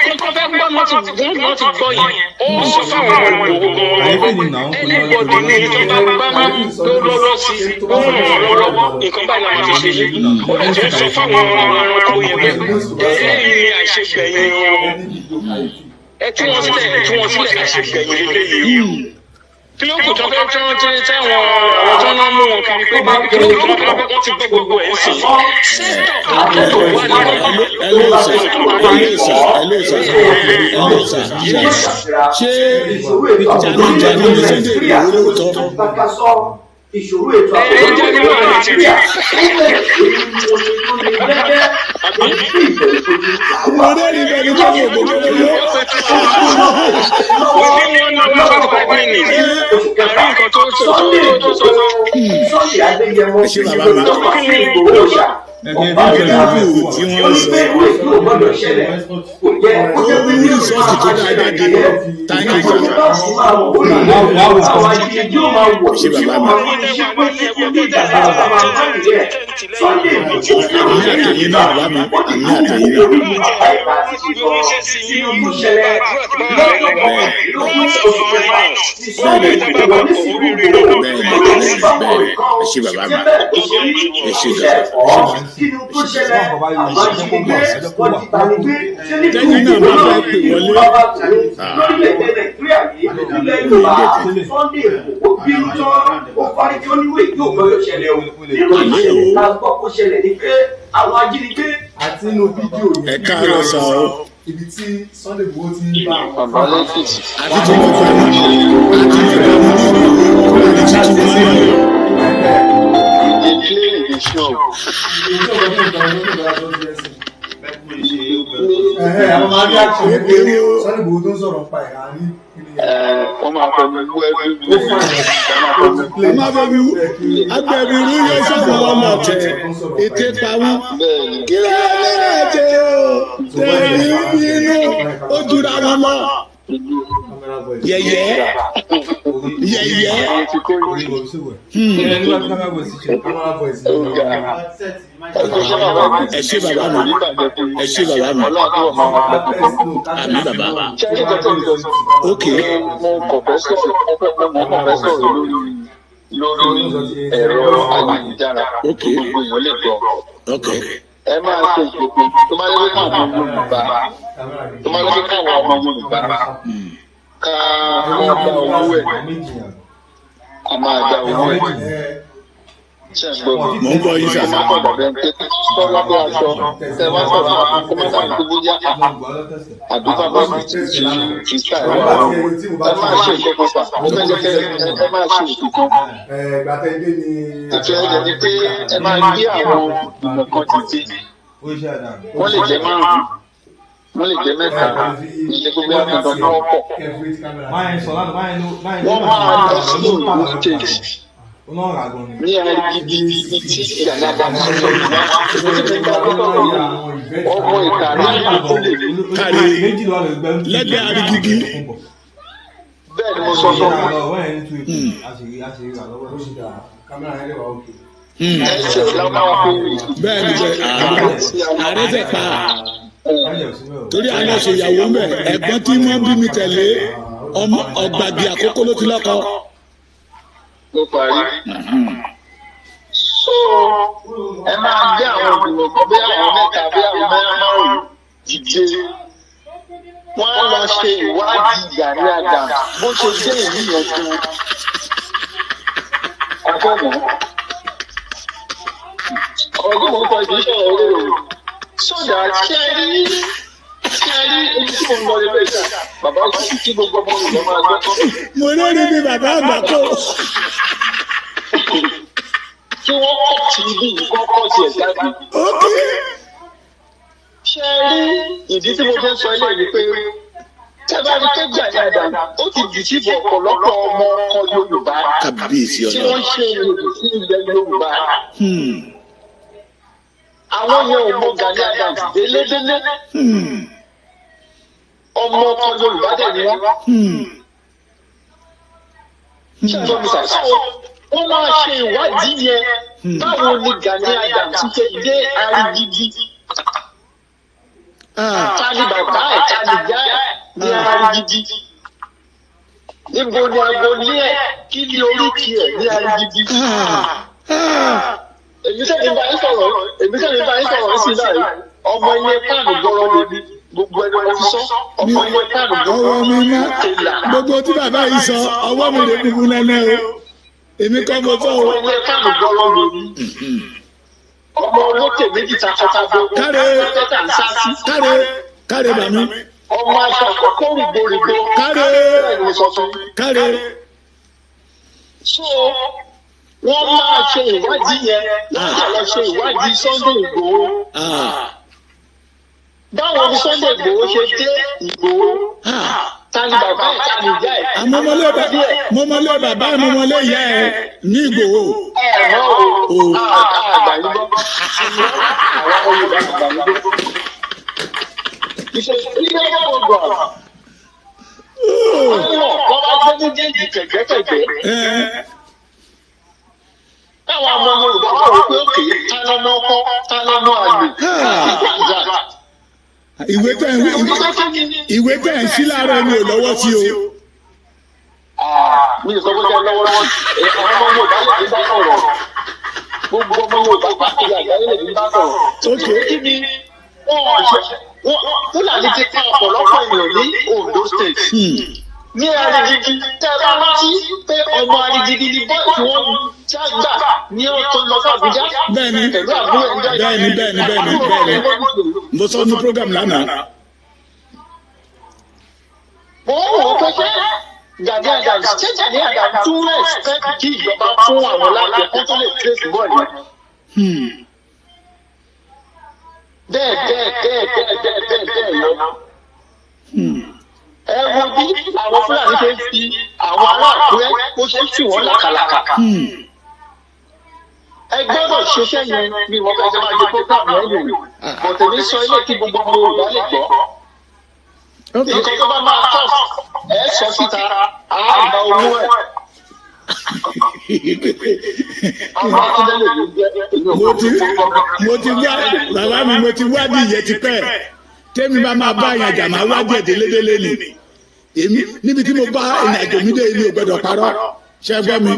Nǹkan fẹ́ gbọ́ náà ti gbọ́ yẹn. Ó sọ fáwọn ọmọ Ìgbòho gan-an, anybody ní ìjọba bá má tó lọ́wọ́ sí, ó ràn wọ́n lọ́wọ́, nǹkan báyìí làwọn ti ṣe yìí. Ó lè tún sọ fáwọn ẹranko yẹn pé eléyìí ni àṣegbẹ̀yìn wọn. Ẹ tú wọn sílẹ̀, ẹ tú wọn sílẹ̀, àṣegbẹ̀yìn lélẹ́yìí o. Kí ló kù tó fẹ́ tí wọ́n ti táwọn àwọn tó ń mú wọn kiri pé kí ló kù tó fẹ́? Wọ́n ti gbọ́ gbogbo ẹ̀ sí. Sẹ́tọ̀ wà ní Hello sir, hello sir, hello sir, hello sir. Ṣé jagunjagun ní Sunday Igboho lóòótọ́? Ìṣòro ètò ààbò lórílẹ̀-èdè Nàìjíríà ó bẹ̀rẹ̀ sí ní omi tó lè gẹ́gẹ́ àti ìbẹ̀rù ojú Mo rẹ́rìí bẹ́ẹ̀ ni tó ní ògbógbó ló. Within 1 hour 45 minutes, àrí nǹkan tó tó tó tó sọ. Sunday Adéyẹmọ Ẹ ṣé bàbá mi. tó sí Ìgbòho ṣá ọba Ìlú tí wọ́n sọ. pé ìwé ìlú ò gbọ́dọ̀ ṣẹlẹ̀, kò yẹ kó jẹ́ pé Ó ní result tó dáa jáde. Thank you sir. àwọn ajínigbé ó máa wọ̀ Ṣé tí bàbá wọ́n mi? máa fi iṣẹ́ pé títí bí ìjàmbá bá máa bá nìyẹn. Sunday Ìgbòho Àmì àtẹ̀yìn náà bàbá mi. Àmì àtẹ̀yìn náà. orí bàbá ìgbà títí gan sínú tó ṣẹlẹ̀ lọ́jọ́ 21 oṣù kẹfà ní Sunday Ìgbòho ní sí Ìgbòho Bẹ́ẹ̀ni, olórí bẹ́ẹ̀ni, bá bẹ́ẹ̀ni. nǹkan Ẹ ṣé bàbá mi. ṣé bẹ́ẹ̀ ló ṣe rí? Ẹ ṣé Iṣẹ́ gan. ẹ̀kọ́ kí ni tó ṣẹlẹ̀? Àwọn ajínigbé wọ́n ti ta ni gbé ṣé nítorí Tẹ́yìn náà bá fẹ́ pè wọlé. bàbá tòun lórílẹ̀-èdè Nàìjíríà yìí, nílẹ̀ Yorùbá, Sunday Ìgbòho bínú tán, ó fárí ó níwèé yóò gbọdọ̀ ṣẹlẹ̀ o. Nínú ìṣẹ̀lẹ̀ tá a gbọ́ kó ṣẹlẹ̀ ni pé àwọn ajínigbé Àti inú fídíò Ẹ yẹn, káàárọ̀ sà o. ibi tí Sunday Igboho ti ń bá àwọn Bàbá lẹ́kìtì. Àti tí mo gbà mí. Àti tí mo gbà mí. Àti tí mo gbà mí. Dey play the show. ìṣòro tó ń bá wọn tó ń bá wọn tó ń sìn. Ẹ̀hẹ́, àwọn máa ń rí action pé Sunday Igboho tó ń sọ̀rọ̀ pa ẹ̀ àárín kí ni Ẹ wọ́n máa fẹ́ mi wú ó fà everywhere. yẹn Wọ́n máa ó fẹ́ ti mi play Ọmọ abẹ́bí agbẹ̀bí rú yóò sọ̀rọ̀ ọmọ ọ̀tẹ̀ ètè pa wọ́n. Bẹ́ẹ̀ni. Kí ló ní ẹ̀jẹ̀ o? Tẹ̀mí bínú ó jura wọn lọ. Camera voice. Yẹ̀yẹ́ yẹ̀yẹ́. Àwọn ti kó yìí. Camera voice. Ó ga. Ẹ kò ṣe bàbá mi. Ẹ ṣé bàbá mi. Kò ní bàjẹ́ fún yín. Ẹ ṣé bàbá mi. Ọlọ́run àtúbọ̀ máa wà pẹ̀lú. Àmì bàbá. Ṣé ẹ jẹ́ tó ń sọ? Ok. Mo kàn fẹ́ sọ̀rọ̀, mo kàn fẹ́ sọ̀rọ̀ lórí ẹ̀rọ ayélujára. Ok. Gbogbo èèyàn lè gbọ́. Ok. Ẹ máa ṣe ìpèpè tó máa lé káwọn ọmọ Yorùbá, tó máa lé káwọn ọmọ Yorùbá ká wọ́n gba owó ẹ̀, a máa gba owó ẹ̀. Ṣé ń gbọ́ mi? Mò ń gbọ́ yín sà. Kó má kọ̀ dàbí ẹni pé tọ́ lábẹ́ aṣọ tẹ wá sọ̀rọ̀, kó má dàbí pé bóyá àbí bàbá mi ti ti ti ṣá ẹ̀ wá. Ẹ máa ṣe nǹkan kan sà, mo fẹ́ jẹ́ kẹ́ ẹ máa ṣe ètò kan. Ìgbà tẹ́ dé ni. Ètò ẹ̀jẹ̀ ni pé ẹ máa gbé àwọn ìgbìmọ̀ kan dìde. Wọ́n lè jẹ́ márùn-ún, wọ́n lè jẹ́ mẹ́ta, ìṣe gbogbo àtúntò kan pọ̀. Wọ́n máa lọ sí Ondo State ní agidi ibi tí Gani Adams sọ ọmọ ìkàrà tó lè rí. Kárí lẹ́gbẹ̀ẹ́ arigidi. Bẹ́ẹ̀ ni mo sọ fún wọn. Ẹsẹ̀ làwọn fi rìn. Bẹ́ẹ̀ ni bẹ́ẹ̀ ààrẹ fẹ́ pa torí àwọn ṣèyàwó ń bẹ̀, ẹ̀gbọ́n tí wọ́n bí mi tẹ̀lé ọmọ ọ̀gbàgì àkókò ló ti lọ́kọ. Ló parí. So ẹ máa gbé àwọn ìgbìmọ̀ kan, bí àwọn mẹ́ta, bí àwọn márùn-ún dìde. Wọ́n á lọ ṣe ìwádìí Gani Adams bó ṣe dé ìlú yẹn gan. Akọ́mọ́. Ọdún mọ̀ ń kọ ìdíṣẹ́ ọ̀rẹ́ o. So that ṣé ẹ rí ibi tí mo ń lọ lébẹ̀ yìí? Bàbá kí gbogbo ọmọ ìlú máa gbọ́. Mo lórí bí bàbá àgbà kò. Kí wọ́n kọ́ ti ibi yìí, kọ́ kọ́ ti ẹ̀ jáde. Ok. Ṣé ẹ rí ìdí tí mo fẹ́ sọ ilé ni pé Tẹ́lá ní pé Gani Adams ó ti dìtìbò ọ̀pọ̀lọpọ̀ ọmọ ọkọ Yorùbá Kábíyèsí tí Ọlọ́run. wọ́n ṣe ìròyìn sí ilẹ̀ Yorùbá. Àwọn yẹn ò mọ Gani Adams délédélé. Ọmọ ọkọ Yorùbá dẹ̀ ni wọ́n. Ṣé ìjọba mi sà? Wọ́n máa ṣe ìwádìí yẹn. Báwo ni Gani Adams ṣe dé Arigidi? Ta ni bàbá ẹ̀, ta ni ìyá ẹ̀ ní Arigidi? Níbo ni agboolé ẹ̀, kí ni oríkì ẹ̀ ní Arigidi? Èmi sẹ́ni bá yín sọ̀rọ̀, èmi sẹ́ni bá yín sọ̀rọ̀ sí náà yìí. Ọmọ ilé páànù gbọ́rọ̀ lèmi, gbogbo ẹni mo ti sọ, ọmọ ilé páànù gbọ́rọ̀. Ọwọ́ mi má gbogbo tí bàbá yìí sọ, ọwọ́ mi lè kúkú nẹ́nẹ́ o, èmi kọ́ mo sọ o. Ọmọ ilé páànù gbọ́rọ̀ lèmi. Ọmọ olókè méjì takọtabo. Káre. Tẹ́tà ń sá sí. Káre, káre bàmí. Ọmọ aṣọ àkọ́kọ́ rìgbòrìgbò. Káre. Bẹ́ẹ̀ ni mo sọ fún yín. Káre. So wọ́n máa ṣe ìwádìí yẹn, wọ́n máa lọ ṣe ìwádìí Sunday Igboho. Báwo ni Sunday Igboho ṣe dé Igboho? Ta ni bàbá ẹ̀, ta ni ìyá ẹ̀? Mọ́mọ́lé bàbá ẹ̀, mọ́mọ́lé ìyá ẹ̀ ní Ìgbòho. Ẹ mọ̀ o, àgbà yín gbọ́. Àwọn ọmọ Yorùbá àgbà yín gbọ́. Ìṣèlú program. Àwọn wọ́n bá gbé méjèèjì kẹ̀gbẹ́kẹ̀gbẹ́. Táwọn ọmọ Yorùbá wà wípé òkè ta lọ́mọ ọkọ, ta lọ́mọ àlè. Ìwé tẹ̀ ń sí láàárọ̀ mi ò lọ́wọ́ sí o. Mi ò sọ pé kẹ́ lọ́wọ́ lọ́wọ́. Àwọn ọmọ Yorùbá lè fi bá sọ̀rọ̀. Gbogbo ọmọ Yorùbá káàkiri àgbáyé lè fi bá sọ̀rọ̀. Kí ni wọ́n ṣe? Fúlàní ti pa ọ̀pọ̀lọpọ̀ èèyàn ní Ondo State. Ní Arigidi, tẹ́ ẹ bá rántí pé ọmọ Arigidi ni bọ́ọ̀ tí wọ́n já gbà ní ọ̀tún lọ sí Àbújá. Bẹ́ẹ̀ni. Pẹ̀lú àbúrò ẹ̀ ń jáde. Bẹ́ẹ̀ni, mo sọ ní program lánàá. Mo ń wò ó pé ṣé Gani Adams, ṣé Gani Adams tún respect kí ìjọba fún àwọn láti kó tó lè trace bọ́ọ̀lù yẹn. Bẹ́ẹ̀ bẹ́ẹ̀ bẹ́ẹ̀ bẹ́ẹ̀ bẹ́ẹ̀ bẹ́ẹ̀ bẹ́ẹ̀ lọ. Ẹ wo bí àwọn Fúlàní ṣe ń fi àwọn ará Àkúrẹ́ bó ṣe ń tì wọ́n lákàlàkà. Ẹ gbọ́dọ̀ ṣiṣẹ́ yẹn bí wọ́n fẹ́ ṣe máa ṣe program yẹn lò. Bọ̀tẹ̀mí sọ ilé kí gbogbo ọmọ Yorùbá lè gbọ́. Nǹkan tó bá máa tọ̀ ẹ sọ síta, á gba owó ẹ̀. Mo ti wá bàbá mi, mo ti wádìí ìyẹn ti pẹ́. Tẹ́mi bá máa bá ìyànjà, máa wádìí ẹ̀ délédélé ni. Èmi níbi tí mo bá ìrìnàjò mi dé, èmi ò gbọdọ̀ parọ́. Ṣé ẹ gbọ́ mi?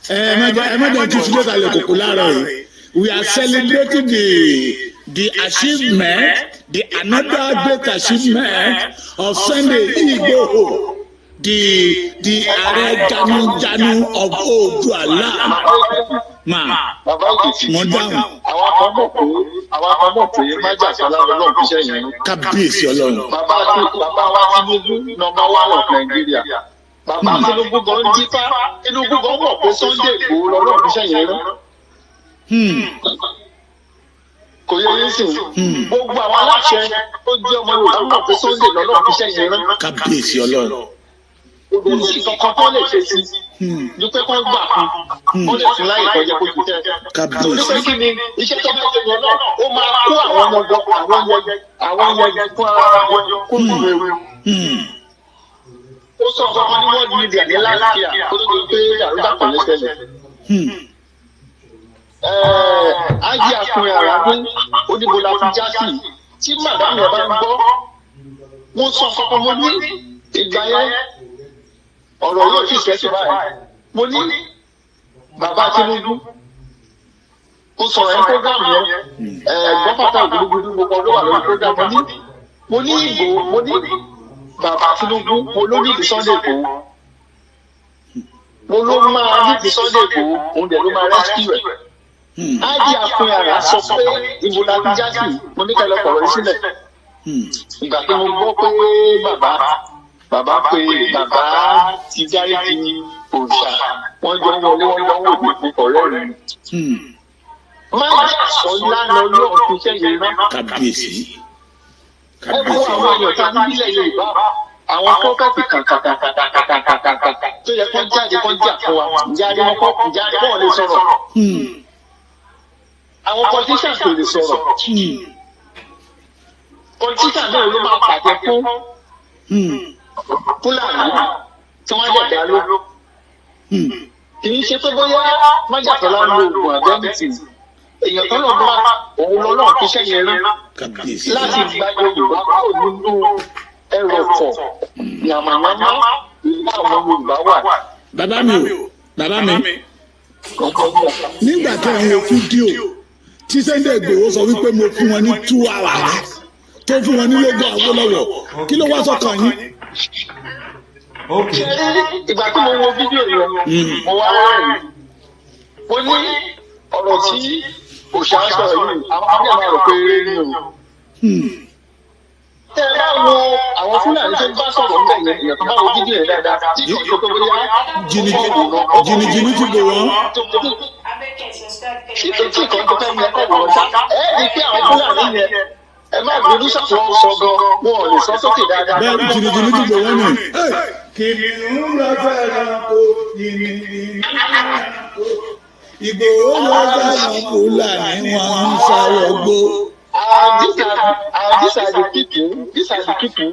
Ẹ má jẹ́ kí n fi kòkó láàárọ̀ yìí. We are celebrating the achievement, the another great achievement of Sunday Igboho, the Ààrẹ Janujanu of Oòduà land. Ma, Bàbá Èkìtì. mo dáhùn. Àwọn kan mọ̀ pé májàsọ́lá lọ́lọ́run fi ṣẹ́yìn rán. Kábíyèsí Ọlọ́run. Bàbá wa Tinubu number one of Nigeria. Bàbá Tinubu gan dífá, Tinubu gan mọ̀ pé Sunday Igboho lọ́lọ́run fi ṣẹ́yìn rán. Kò yẹ yín sìn. Gbogbo àwọn aláṣẹ tó jẹ́ ọmọ Yorùbá mọ̀ pé Sunday lọ́lọ́run fi ṣẹ́yìn rán. Kábíyèsí Ọlọ́run. Kò sí kankan tó lè ṣe sí. Dúpẹ́ kan gbà fún. Ó lè fún láyè kọjá kó ju tẹ́. Kábíyèsí. Dúpẹ́ kí ni iṣẹ́ tó bá ṣe yẹn náà, ó máa kó àwọn yẹn àwọn yẹn fún ara wọn kó nínú ewu. Ó sọ fún wọn ní world media ní last year kó tó di pé àrùdàpọ̀ ló ṣẹlẹ̀. Ájí akùnrin àràgún oníbola fún jásì tí màdámù ẹ̀ bá ń gbọ́. Mo sọ fún wọn ní ìgbà yẹn, ọ̀rọ̀ yóò sì ṣẹ́sì báyìí. Mo ní bàbá Tinubu, mo sọ̀rọ̀ ẹ́ program yẹn, ẹ̀gbọ́n pátá ògúdúgúdú gbogbo ọdún wà lórí program. Mo ní Ìgbòho, mo ní bàbá Tinubu, mo ló nídìí Sunday Igboho, mo ló máa nídìí Sunday Igboho, òun dẹ̀ ló máa rescue ẹ̀. Ájí Akùnyàrá sọ pé ìbò la fi já sí, mo ní kẹlẹ́ kọ̀ọ̀rọ̀ yìí sílẹ̀. Ìgbà tí mo gbọ́ pé bàbá pé bàbá ti dáríjì òòṣà, wọ́n jọ ń wọlé, wọ́n jọ ń wò ní ọ̀rẹ́ rẹ̀. Má sọ lánàá lọ́ọ̀ fi iṣẹ́ yẹn rán. Kábíyèsí. Ẹ wo àwọn èèyàn tá a ní nílẹ̀ Yorùbá, Àwọn prophet kàkàkàkàkàkàkàkà tó yẹ kó jáde kó jà fún wa, ǹjẹ́ a rí wọn kọ́? Ǹjẹ́ a rí wọn lè sọ̀rọ̀? Àwọn politicians kò lè sọ̀rọ̀. Politician náà ló máa pàṣẹ fún Fúlàní tí wọ́n lè dá ló. Kì í ṣe pé bóyá májàsọ́lá ń lo oògùn àbẹ́ǹtì. Èèyàn tó lọ bá òun lọ́lọ́run fi ṣẹ́yìn rán láti gba Yorùbá kúrò nínú ẹrọ̀fọ̀ yàmàyàmá ìlú àwọn Yorùbá wà. Bàbá mi o, bàbá mi, nígbà tí àwọn wo fídíò tí Sunday Igboho sọ wípé mo fún wọn ní 2 hours, tó fún wọn ní lógo Awólọ́wọ̀, kí ló wá sọ́kàn yín? Ṣé ìgbà tí mo wo fídíò yẹn, mo wá rẹ́rìn-ín. Mo ní ọ̀rọ̀ tí òṣà ń sọ̀rọ̀ yìí, àwọn ọmọdé máa rò pé eré ni o. Tẹ́ ẹ bá wo àwọn Fúlàní tó ń bá sọ̀rọ̀ ń bẹ̀ yẹn, èèyàn tó bá wo fídíò yẹn dáadáa tí kò tó pé bóyá Jìnnìjìnnì ti bò wọ́n. Tí kan tó fẹ́ mú ẹkọ wọ̀ ṣá, ẹ rí i pé àwọn Fúlàní yẹn, ẹ má bínú, ṣàtúnwọ̀n sọ gan, wọn ò lè sọ sókè dáadáa. Bẹ́ẹ̀, jìnnìjìnnì ti bò wọ́n ni. Kìnìún lọ fẹ́ràn kó jìnnìjìnnì, Ìgbòho lọ fẹ́ràn Fúlàní, wọn ń sáwọ́gbó. And these are the people, these are the people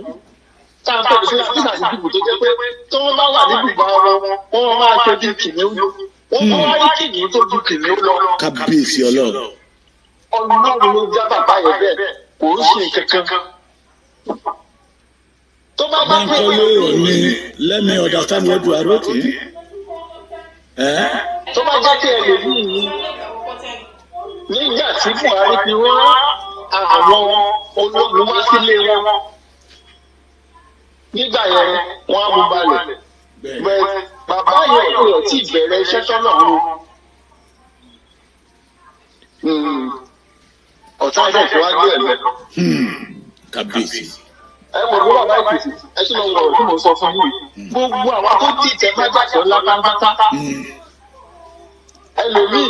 tá à ń pè ní Fúlàní, these are the people tó jẹ́ pé tí wọ́n bá wà ní bùbá wọn, wọ́n máa ṣe bí kìnìún. Wọ́n wá rí kìnìún tó ju kìnìún lọ. Kábíyèsí Ọlọ́run. Ọlọ́run ló já bàbá yẹn bẹ́ẹ̀, kò ń ṣe kankan. Tó bá bá pé Bankole Oni, let me understand what you are writing. Eh? Tó bá jẹ́ kí ẹ lè rí yìí, nígbà tí Buhari fi rán àwọn ológun wá sílé wọn nígbà yẹn, wọ́n á mú balẹ̀. Bẹ́ẹ̀ bàbá yẹn ò tí ì bẹ̀rẹ̀ iṣẹ́ tọ́nà o. Ọ̀tá ẹ̀dẹ̀ tí wàá gbé ẹ̀ lọ. Kábíyèsí. Ẹ wò ó, bàbá Èkìtì, ẹ tún lọ wọ ọ̀rọ̀ tí mo sọ fún yìí. Gbogbo àwọn tó dìtẹ̀ májàsọ́ lápáńpátá, ẹlòmíì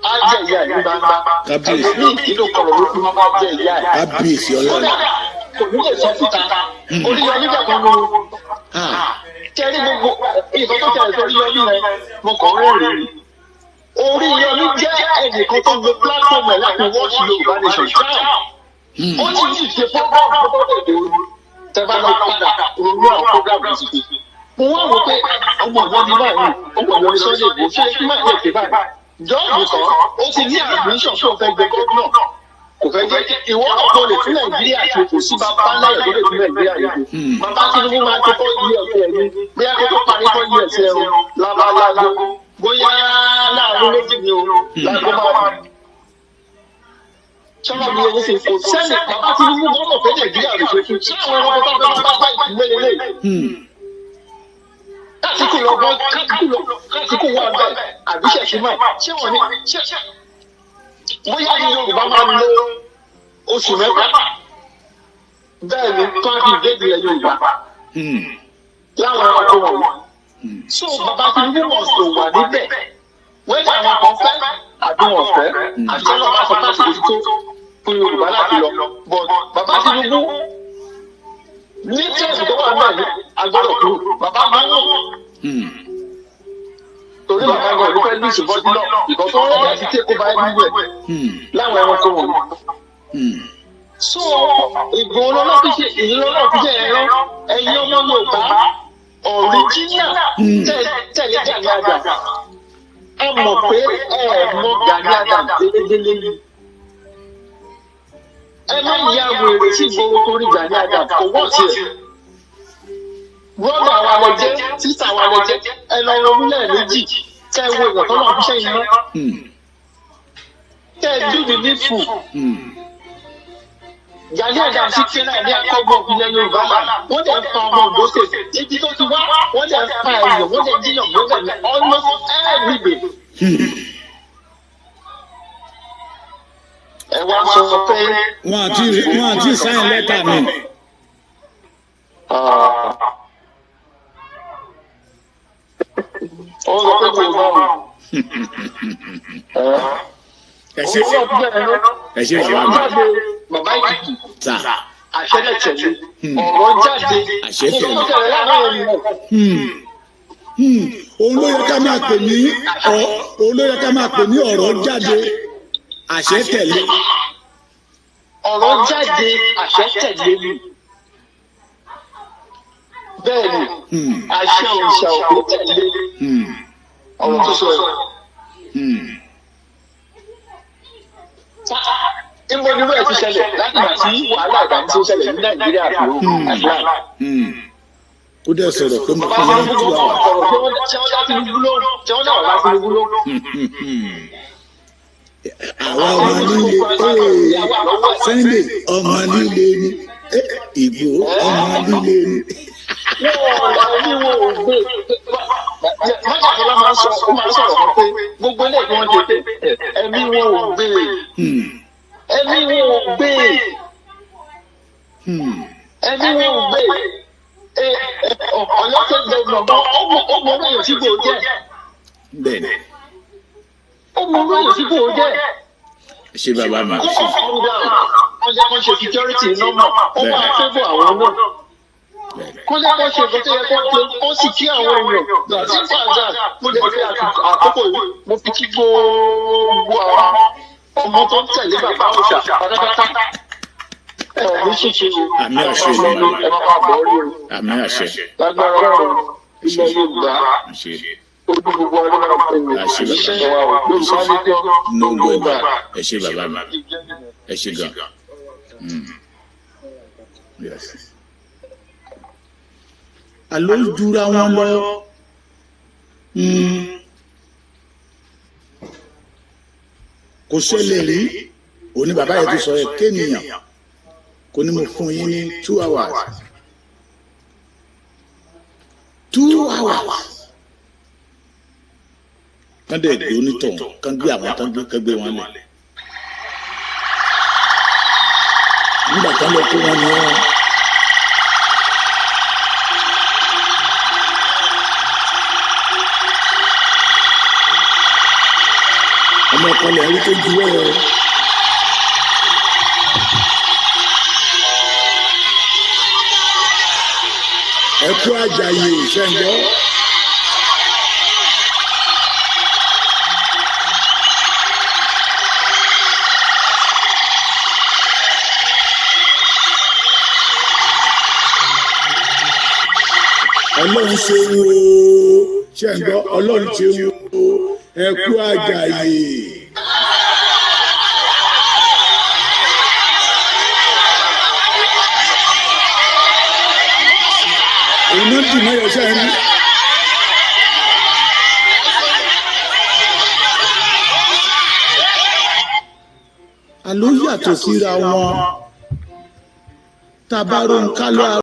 á jẹ ìyá ẹ̀ ní gbangba, ẹlòmíì inú kọ̀rọ̀ ló fi máa jẹ ìyá ẹ̀. Kábíyèsí Ọlọ́run. Kódà kò ní lè sọ síta. Oríyọmí jàgbọ́n ló kẹrí gbogbo nǹkan tó tẹ̀lé Oríyọmí yẹn, mo kàn ń rẹ́rìn-ín. Oríyọmí jẹ́ ẹnìkan tó lo platform ẹ̀ láti watch Yorùbá Nation down. Ó ti ní ìṣe program tó bá lè dé tẹ bá lọ padà ronú àwọn program yìí ti ṣe. Mo wá wò pé ọmọ ìwọ ni báyìí, ọmọ ìwọ ni Sunday Igboho, ṣé kí máa lè ṣe báyìí? Jọ́ọ̀bù kan ó ti ní ambition tó fẹ́ gbé gómìnà, kò fẹ́ jẹ́ ìwọ náà kò lè tún Nàìjíríà ṣe. Kò sí bàbá ńlá tó lè tún Nàìjíríà ṣe. Bàbá Tinubu máa tó 4 years ẹ̀ ní bóyá kó tó parí 4 years ẹ̀ o, lábalágo bóyá láàrin méjì ni o lágbo máa sọ́nà mi yẹn sì kò sẹ́ni. Bàbá Tinubu gbọ́dọ̀ fẹ́ Nàìjíríà rẹ̀ ṣe fún ṣé àwọn ẹranko tó bá bá ìpínlẹ̀ lélẹ̀ kásìkò lọ bọ́ kásìkò lọ kásìkò wà bẹ́ẹ̀ àbí ṣẹ̀ṣẹ̀ máa ṣé wọ́n ní ṣé bóyá ní Yorùbá máa lo oṣù 6 bẹ́ẹ̀ ni tó á fi ìdéjì ilẹ̀ Yorùbá láwọn ẹranko wọ̀nyí. So bàbá Tinubu must to wà níbẹ̀, wẹ́dà àwọn kan fẹ́ àbí wọn fẹ́, àti ọlọ́pàá sọ pé àsìkò tó fún Yorùbá láti lọ. But bàbá Tinubu ní tẹ́ẹ̀sì tó wà náà, agbọ́dọ̀ kúrò. Bàbá máa ń wò torí bàbá gan ló fẹ́ ní ìṣùbọ́jú náà ìkan tó rẹ̀ láti take over everywhere láwọn ẹranko wọ̀nyí. So Ìgbòho lọ́nà fi ṣe èyí lọ́nà fi ṣe ẹ̀rọ. Ẹ̀yin ọmọ Yorùbá original tẹ̀lé Gani Adams, ẹ mọ̀ pé ẹ mọ̀ Gani Adams délédélé ni. Ẹ má ya wèrè sí Ìgbòho torí Gani Adams kò wọ́n sí ẹ̀. Brother wa lẹ jẹ́, sister wa lẹ jẹ́. Ẹ lọ ronú lẹ́ẹ̀mejì kẹ́ ẹ wo ìyàn tọ́lọ́ fi ṣẹ́yìn náà, kẹ́ ẹ do the needful. Gani Adams ti ké náà ní akọ́gbọ́n ilẹ̀ Yorùbá là, wọ́n dẹ̀ ń pa ọmọ Ondo State ibi tó ti wá, wọ́n dẹ̀ ń pa èèyàn, wọ́n dẹ̀ ń jíyàn, wọ́n dẹ̀ ní almost every day. Ẹ wá sọ pé. Wọn àti sign letter mi. Ó sọ pé kò bá wọn. Ẹ ṣe, ẹ ṣe, bàbá mi. Bàbá Èkìtì. Sà. Àṣẹ dẹ̀ tẹ̀lé, ọ̀rọ̀ jáde. Àṣẹ tẹ̀lé. Nǹkan tó tẹ̀lé láàárín ènìyàn. Òun ló yẹ ká máa pè ní ọ, òun ló yẹ ká máa pè ní ọ̀rọ̀ jáde, àṣẹ tẹ̀lé. Ọ̀rọ̀ jáde, àṣẹ tẹ̀lé ni. Bẹ́ẹ̀ ni, àṣẹ òrìṣà òkú tẹ̀lé ọ̀rọ̀ tó sọ yìí. Níbo ni wẹ́ẹ̀ ti ṣẹlẹ̀ láti ìgbà tí wàhálà ìdààmú tó ṣẹlẹ̀ ní Nàìjíríà tó àdúrà? Ó dẹ̀ sọ̀rọ̀ pé mo Bàbá fún yín ní Tinubu 2 hours. Ọ̀rọ̀ tí wọ́n dá Tinubu lóhùn, tí wọ́n dá bàbá Tinubu lóhùn. Àwa ọmọ líle ee, Sunday ọmọ líle ni. Ìgbòho ọmọ líle ni. Wọ́n làwọn oníwọ̀n ò gbé. Májàfọlá máa ń sọ, ó máa ń sọ̀rọ̀ kan pé gbogbo ilé ìgbọ́n ṣe pé ẹ̀mí wọn ò gbé. Ẹ̀mí wọn ò gbé. Ẹ̀mí wọn ò gbé. Ọ̀yọ́ tẹ gbọ̀ngàn, ó mọ orí èèyàn tí kò jẹ́. Bẹ́ẹ̀ni. Ó mọ orí èèyàn tí kò jẹ́. Ṣé bàbá mi Kó ṣe kọ́ calm down. Wọ́n jẹ́ kó ṣe security normal. Ó máa favour àwọn náà. Bẹ́ẹ̀ni. Kó jẹ́ kó ṣe nǹkan tó yẹ kó ṣe, kó sì kí àwọn èèyàn. Tí fàdà mo lè fi àkókò yìí, mo fi kí gbogbo àwọn ọmọ tó ń tẹ̀lé bàbá òòṣà pátápátá. Ẹ ní ṣíṣe o. Àmì àṣẹ. Ẹ máa bá bọ̀ rí o. Àmì àṣẹ. Lágbára Ọlọ́run, ilẹ̀ Yorùbá Àṣẹ. ojú gbogbo ọdún máa ń pè é. Àṣẹ bàbá. Iṣẹ́ wa o. Yorùbá ní kí No go back. Ẹ ṣé bàbá mi, ẹ ṣé gan. Yes. Àló jura wọn lọ. Kò ṣẹlẹ̀ rí. Òní bàbá yẹn ti sọ yẹ kéènìyàn kò ní mo fún yín ní 2 hours, 2 hours, kán dẹ̀ gbé onítọ̀hún, kán gbé àwọn tán gbé, kán gbé wọn lẹ̀ nígbà tán lọ kó wọn ní wọn. Ọmọ ọkọ lẹ̀ rí tó juwọ́ yẹ. Ẹ kú àjàyè ṣẹ́ńgbọ́. Ọlọ́run ṣe wo ṣẹ́ńgbọ́, Ọlọ́run ṣe wo, ẹ kú àjàyè. Òun ló dì mọ́yọ̀ ṣẹ́ ń rí. Àló yàtọ̀ síra wọn tá a bá ronú ká lọ́.